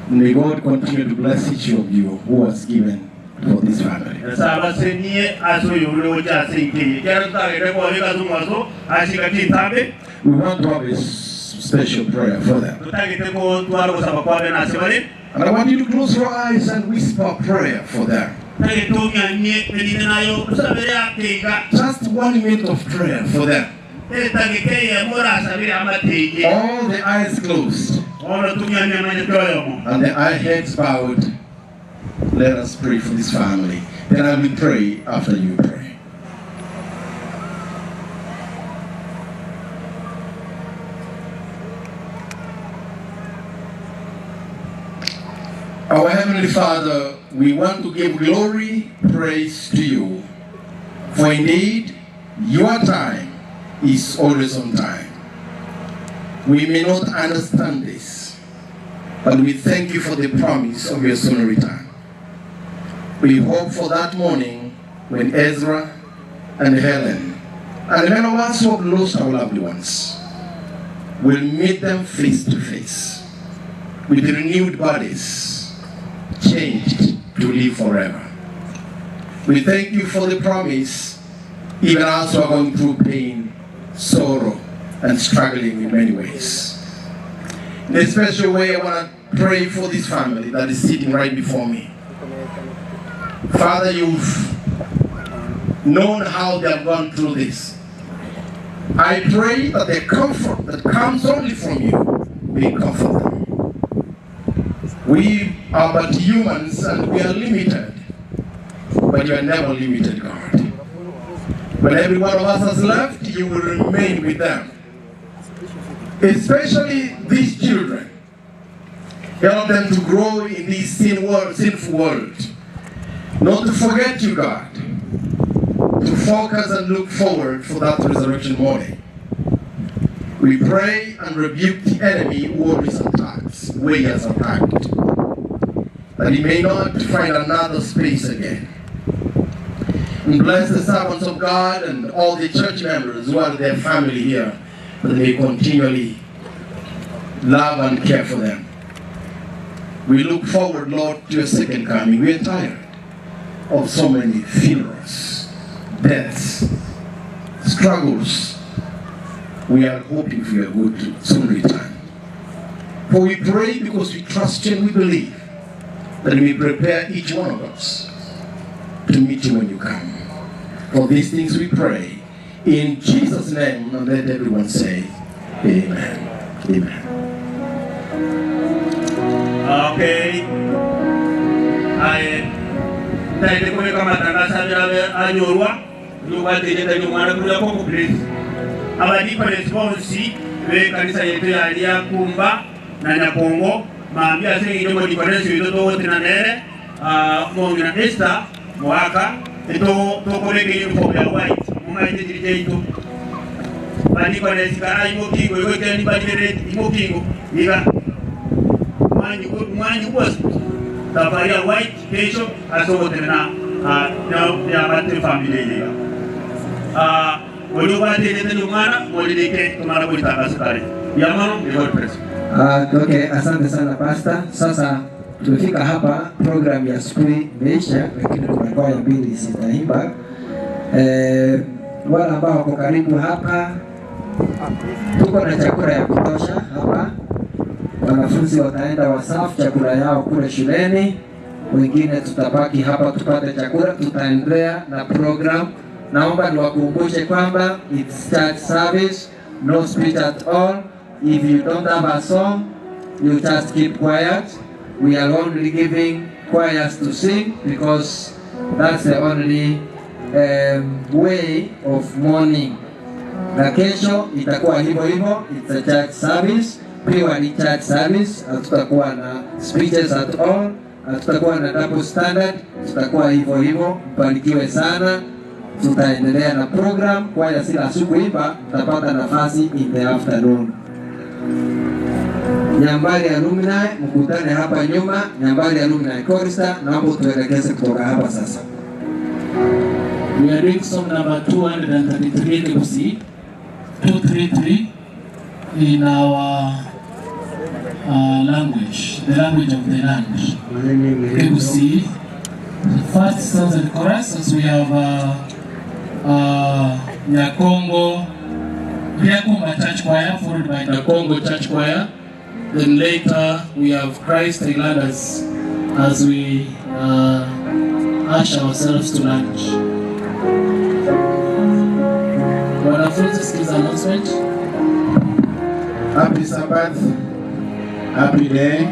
May God continue to bless each of you who has given for this family. Sabasenie aso yorule oja sinke kyaro tagere ko abika zumwaso ashika kitambe We want to have a special prayer for them. tutagete ko twaro gusaba kwabe na asibale And I want you to close your eyes and whisper prayer for them. tage tumyanye menine nayo usabere akinga Just one minute of prayer for them. etageke mora asabire amatege All the eyes closed ono tumyanye manye toyomo and the eye heads bowed. Let us pray for this family. Then I will pray after you pray. Our Heavenly Father, we want to give glory, praise to you. For indeed, your time is always on time. We may not understand this, but we thank you for the promise of your soon return. We hope for that morning when Ezra and Helen and many of us who have lost our loved ones will meet them face to face with renewed bodies, changed to live forever. We thank you for the promise, even as we are going through pain, sorrow, and struggling in many ways. In a special way, I want to pray for this family that is sitting right before me. Father, you've known how they have gone through this. I pray that the comfort that comes only from you may comfort them. We are but humans and we are limited, but you are never limited, God. When every one of us has left, you will remain with them. Especially these children. Help them to grow in this sin world, sinful world. Not to forget you, God. To focus and look forward for that resurrection morning. We pray and rebuke the enemy who always attacks, where he has attacked, that he may not find another space again. And bless the servants of God and all the church members who are their family here, that they may continually love and care for them. We look forward, Lord, to your second coming. We are tired of so many funerals, deaths, struggles. We are hoping for your good soon return. For we pray because we trust you and we believe that you may prepare each one of us to meet you when you come. For these things we pray in Jesus' name, and let everyone say, Amen. Amen. Okay. Aye. Taite kubeka matangazo abirabe anyorwa nubategeta nyumwana kuja koko please. Abadipa response be kanisa yetu ya alia kumba na Nyakongo maambia sengi nyomo difference yoto wote na nere mongina Esther mwaka eto tokoleke uniform ya white mumaite chiri cheitu bandikwa nesikara imokingo iwekeni bandire imokingo iga mwanyi mwanyi was safari ya white kesho asobotere na ya bate family ya oliobaterete nyumwana molileke tumara kulitangaza kare yamano ni God bless Okay, asante sana pastor. Sasa tumefika hapa, program ya asubuhi imeisha, lakini kuna kwaya mbili zitaimba. Wale ambao wako karibu hapa, tuko na chakula ya kutosha hapa. Wanafunzi wataenda wasafu chakula yao kule shuleni, wengine tutabaki hapa tupate chakula. Tutaendelea na program. Naomba niwakumbushe kwamba it's church service, no speech at all. If you don't have a song, you just keep quiet. We are only giving choirs to sing because that's the only way of mourning. Na kesho itakuwa hivyo hivyo, it's a church service, purely church service. Hatutakuwa na speeches at all, hatutakuwa na double standard, tutakuwa hivyo hivyo. Mbarikiwe sana, tutaendelea na program. Kwaya sila asubuhi, mtapata nafasi in the afternoon. Nyambari Alumni, mkutane hapa nyuma. Nyambari Alumni Chorister, naomba tuelekeze kutoka hapa sasa. We are doing song number 233 KFC, 233 in our language, the language of the land. KFC, the first stanza and chorus, as we have Nyakongo, Nyakumba Church Choir, followed by Nyakongo Church Choir. Then later we have Christ Highlanders as we usher ourselves to lunch. Wanafunzi, sikiza announcement. Happy Sabbath, happy day.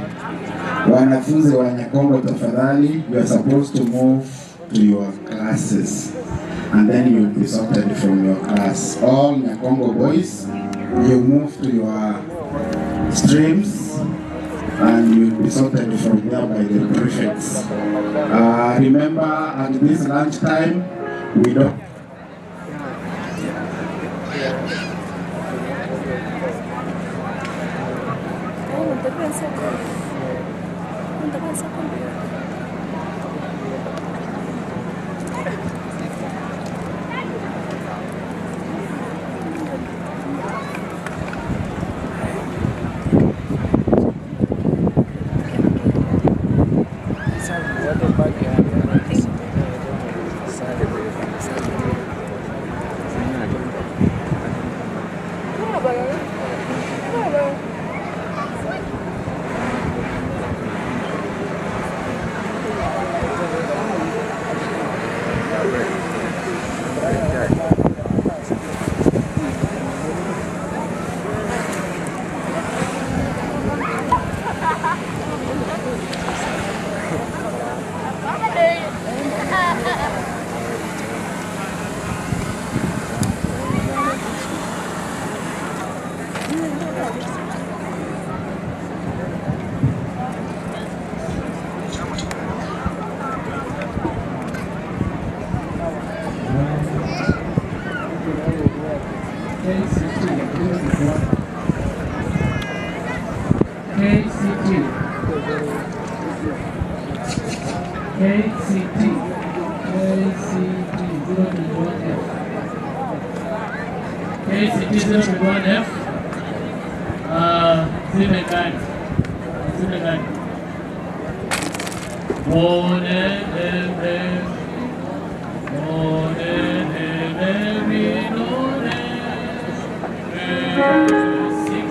Wanafunzi wa Nyakongo tafadhali, you are supposed to move to your classes and then you'll be sorted from your class. All Nyakongo boys, you move to your streams and you'll be sorted from there by the prefects. Remember, at this lunchtime, we don't KCT KCT 021F KCT 021F. Zime gari, zime gari. One M M, one M M, one six.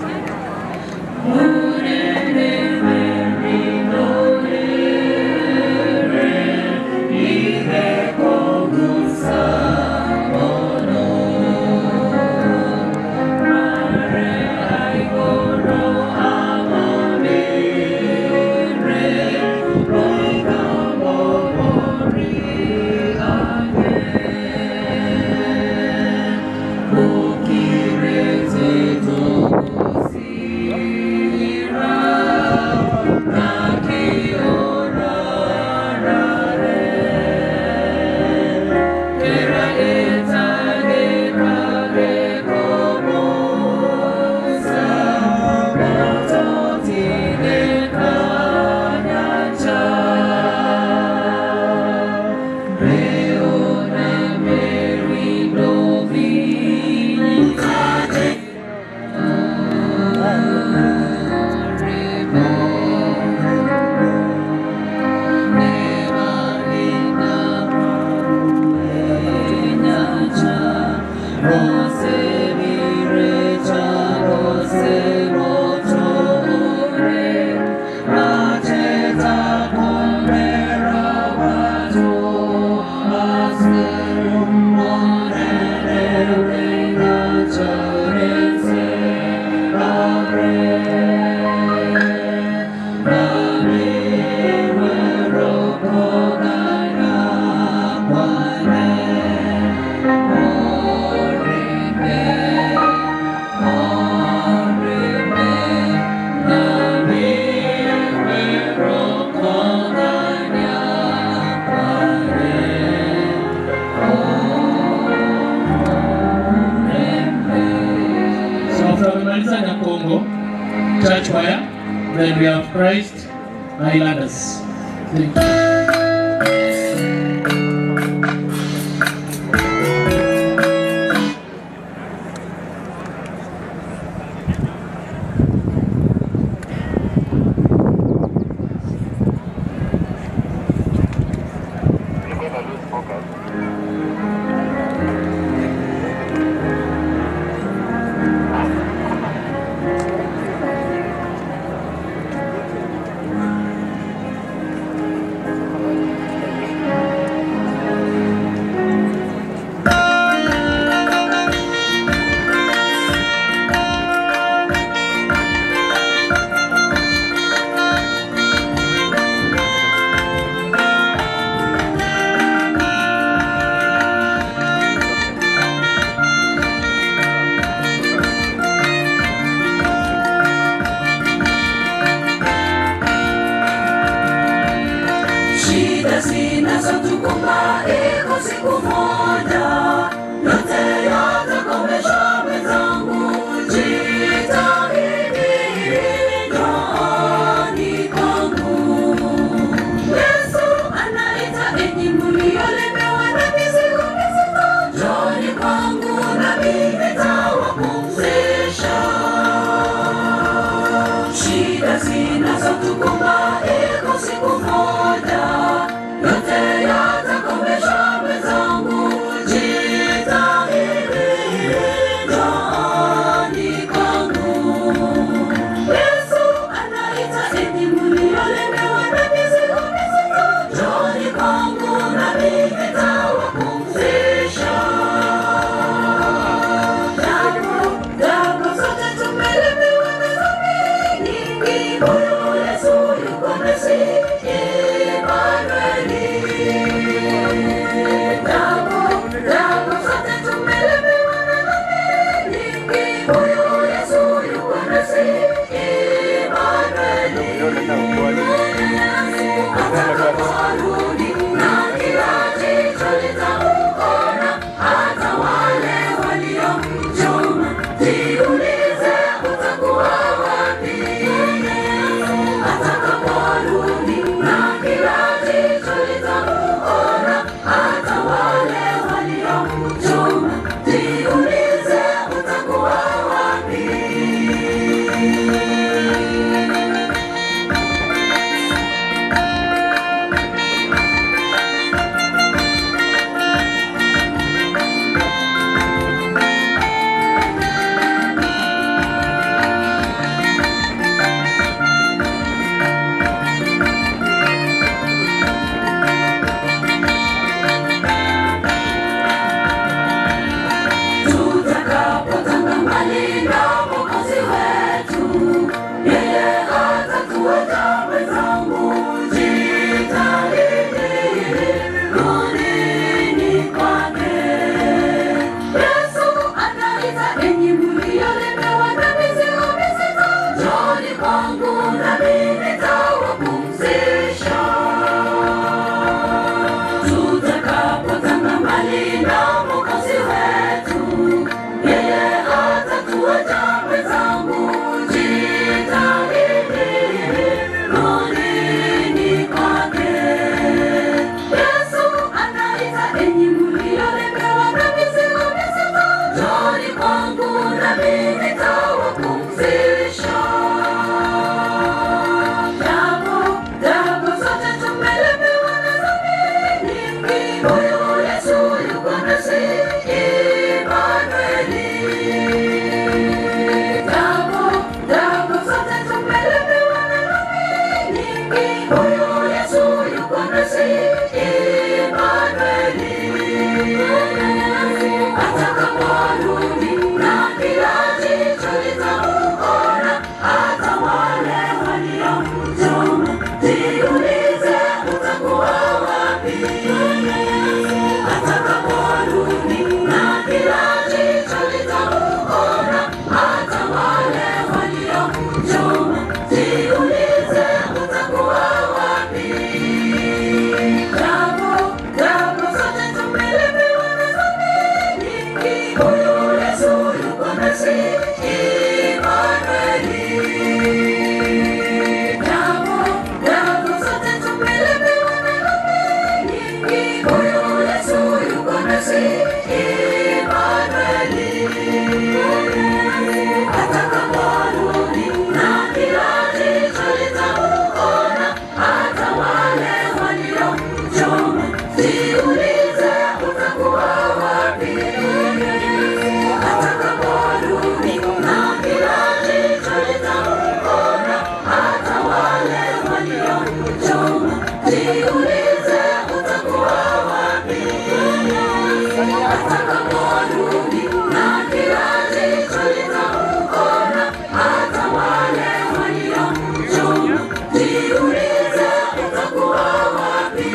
So after wamemaliza Nyakongo Church Choir, then we have Christ Islanders. Thank you. Shida zinazotukumba iko siku moja, yote yatakomeshwa mwenzangu. Jitahidi, njooni kwangu. Yesu anaita, enyi mliolemewa na mizigo mizito, njooni kwangu nami nitawapumzisha. Shida zinazotukumba iko siku moja, yote yatakomeshwa. Jiulize utakuwa wapi atakaporudi, na kila jicho litamuona, hata wale waliomchoma. Jiulize utakuwa wapi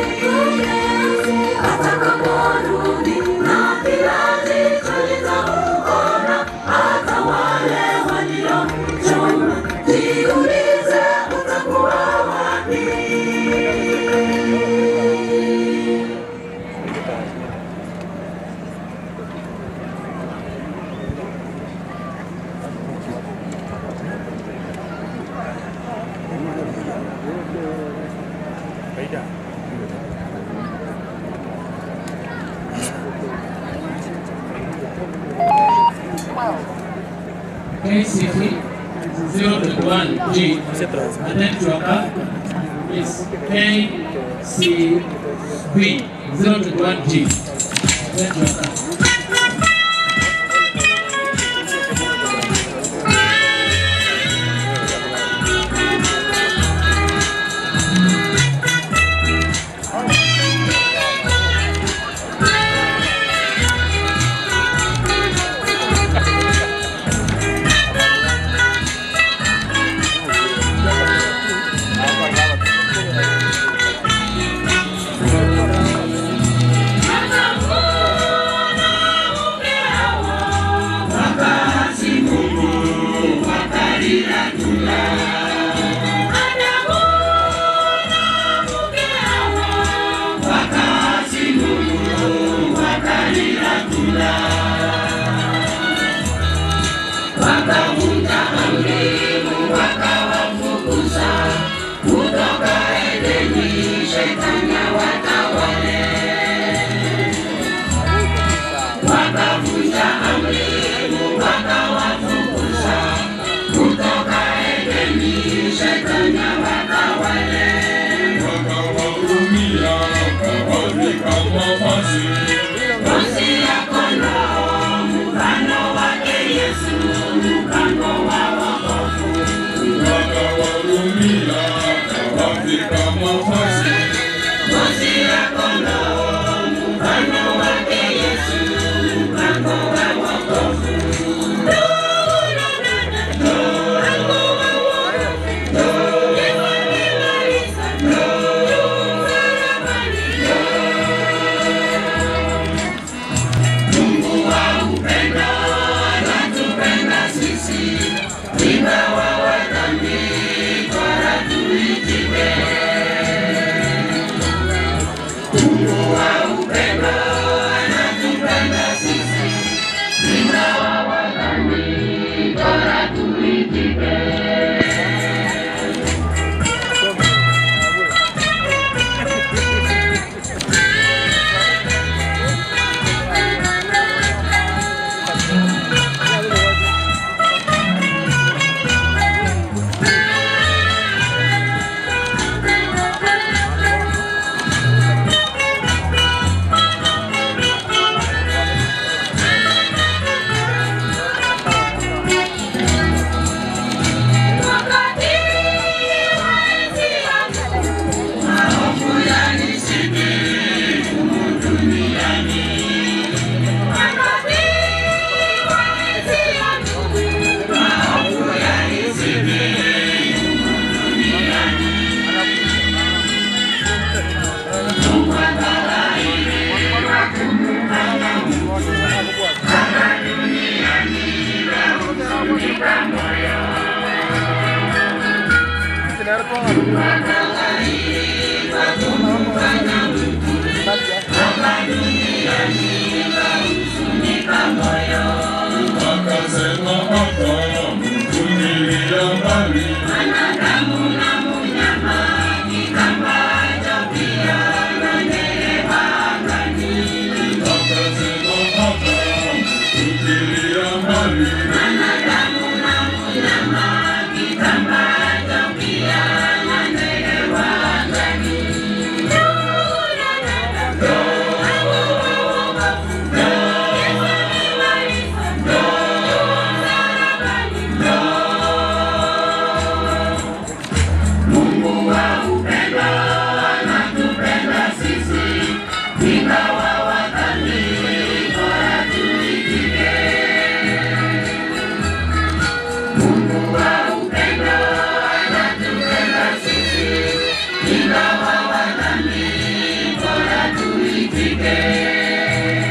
atakaporudi, na kila jicho litamuona, hata wale waliomchoma. Jiulize utakuwa wapi. KCP 021G. Attend to your car. Yes. KCP 021G. Attend to your car. Wakavunja amri, Mungu akawafukuza kutoka Edeni, shetani awatawale. Wakavunja amri, Mungu akawafukuza kutoka Edeni, shetani awatawale. Wakawahurumia, wakawavika mavazi. Ngozi ya kondoo, mfano wake Yesu, mpango wa wokovu. Wakawahurumia, wakawavika mavazi. Ngozi ya kondoo, mfano wake Yesu, mpango wa wokovu. Mungu wa upendo anatupenda sisi, ingawa wa dhambi bora tuitike. Mungu wa upendo anatupenda sisi, ingawa wa dhambi bora tuitike. Wakati wa enzi yangu, maovu yanizidi humu duniani. Wakati wa enzi yangu, maovu yanizidi humu duniani. Mungu akalaini wakumfanya mtu, hapa duniani nahuzunika moyo. Wakasema hapa, mtumilia mbali. Wakasema hapa, mtumilia mbali. Wanadamu na mnyama, kitambaa cha pia na ndege. tuitike.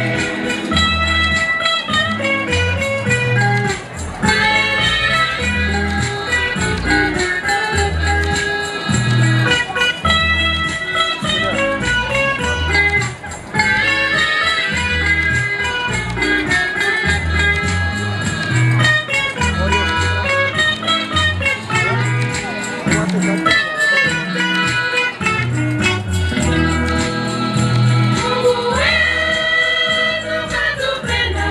Mungu wetu katupenda,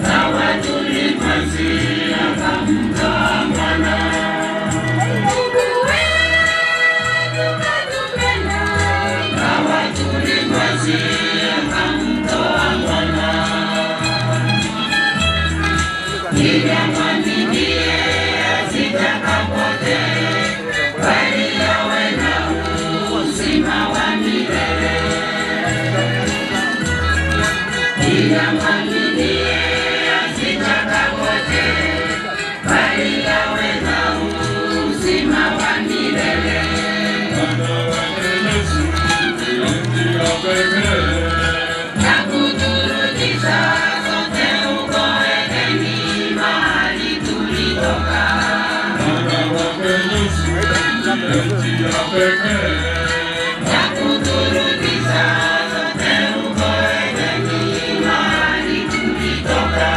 kama tulimwazia akamtoa mwana. Mungu wetu katupenda, kama tulimwazia akamtoa mwana. Ili amwaminie asitakapotea, bali awe na uzima wa milele. Ninamwaminie asitakapotea, bali awe na uzima wa milele. Na kuturudisha sote huko Edeni, mahali tulitoka. Na kuturudisha sote huko Edeni, mahali tulitoka.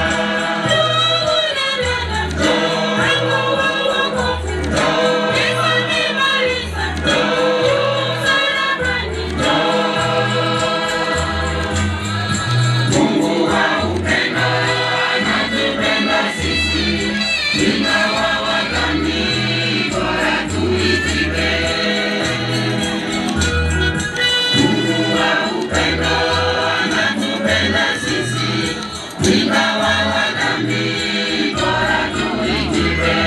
Mungu wa upendo anatupenda sisi, ingawa wadhambi, bora tuitike. Mungu wa upendo anatupenda sisi, ingawa wadhambi, bora tuitike.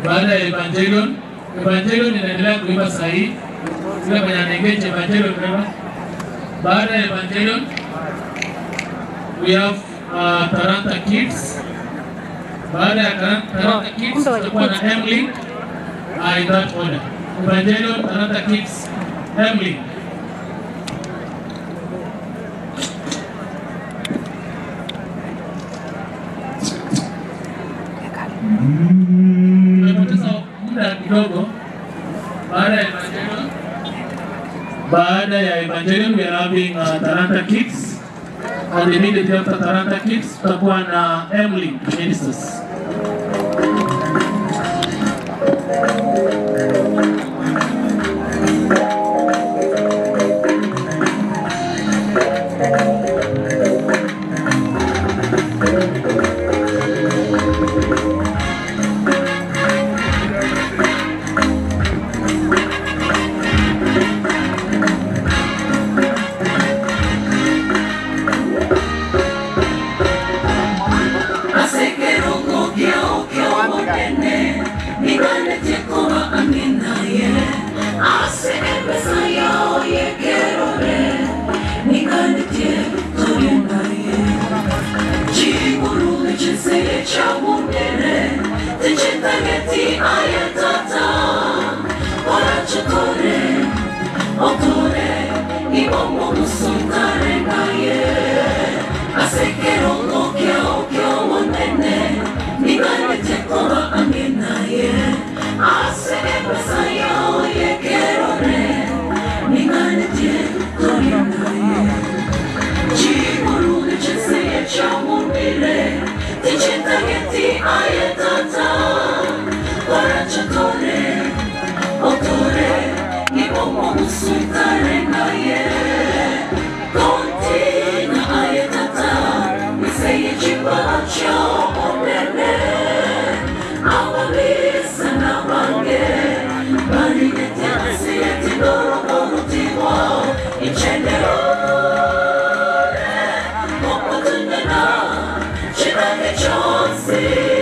Baada ya Evangelion, Evangelion inaendelea kuimba saa hii. Yule mwenye anaengage Evangelion remember? Baada ya Evangelion we have Taranta Kids. Baada ya Taranta Kids tutakuwa na Emlink in that order. Evangelion, Taranta Kids, Emlink. Tumepoteza muda kidogo. Baada ya Evangelion, baada ya Evangelion we are having Taranta Kids and immediately after Taranta Kids tutakuwa na Emlink Ministers. Chance.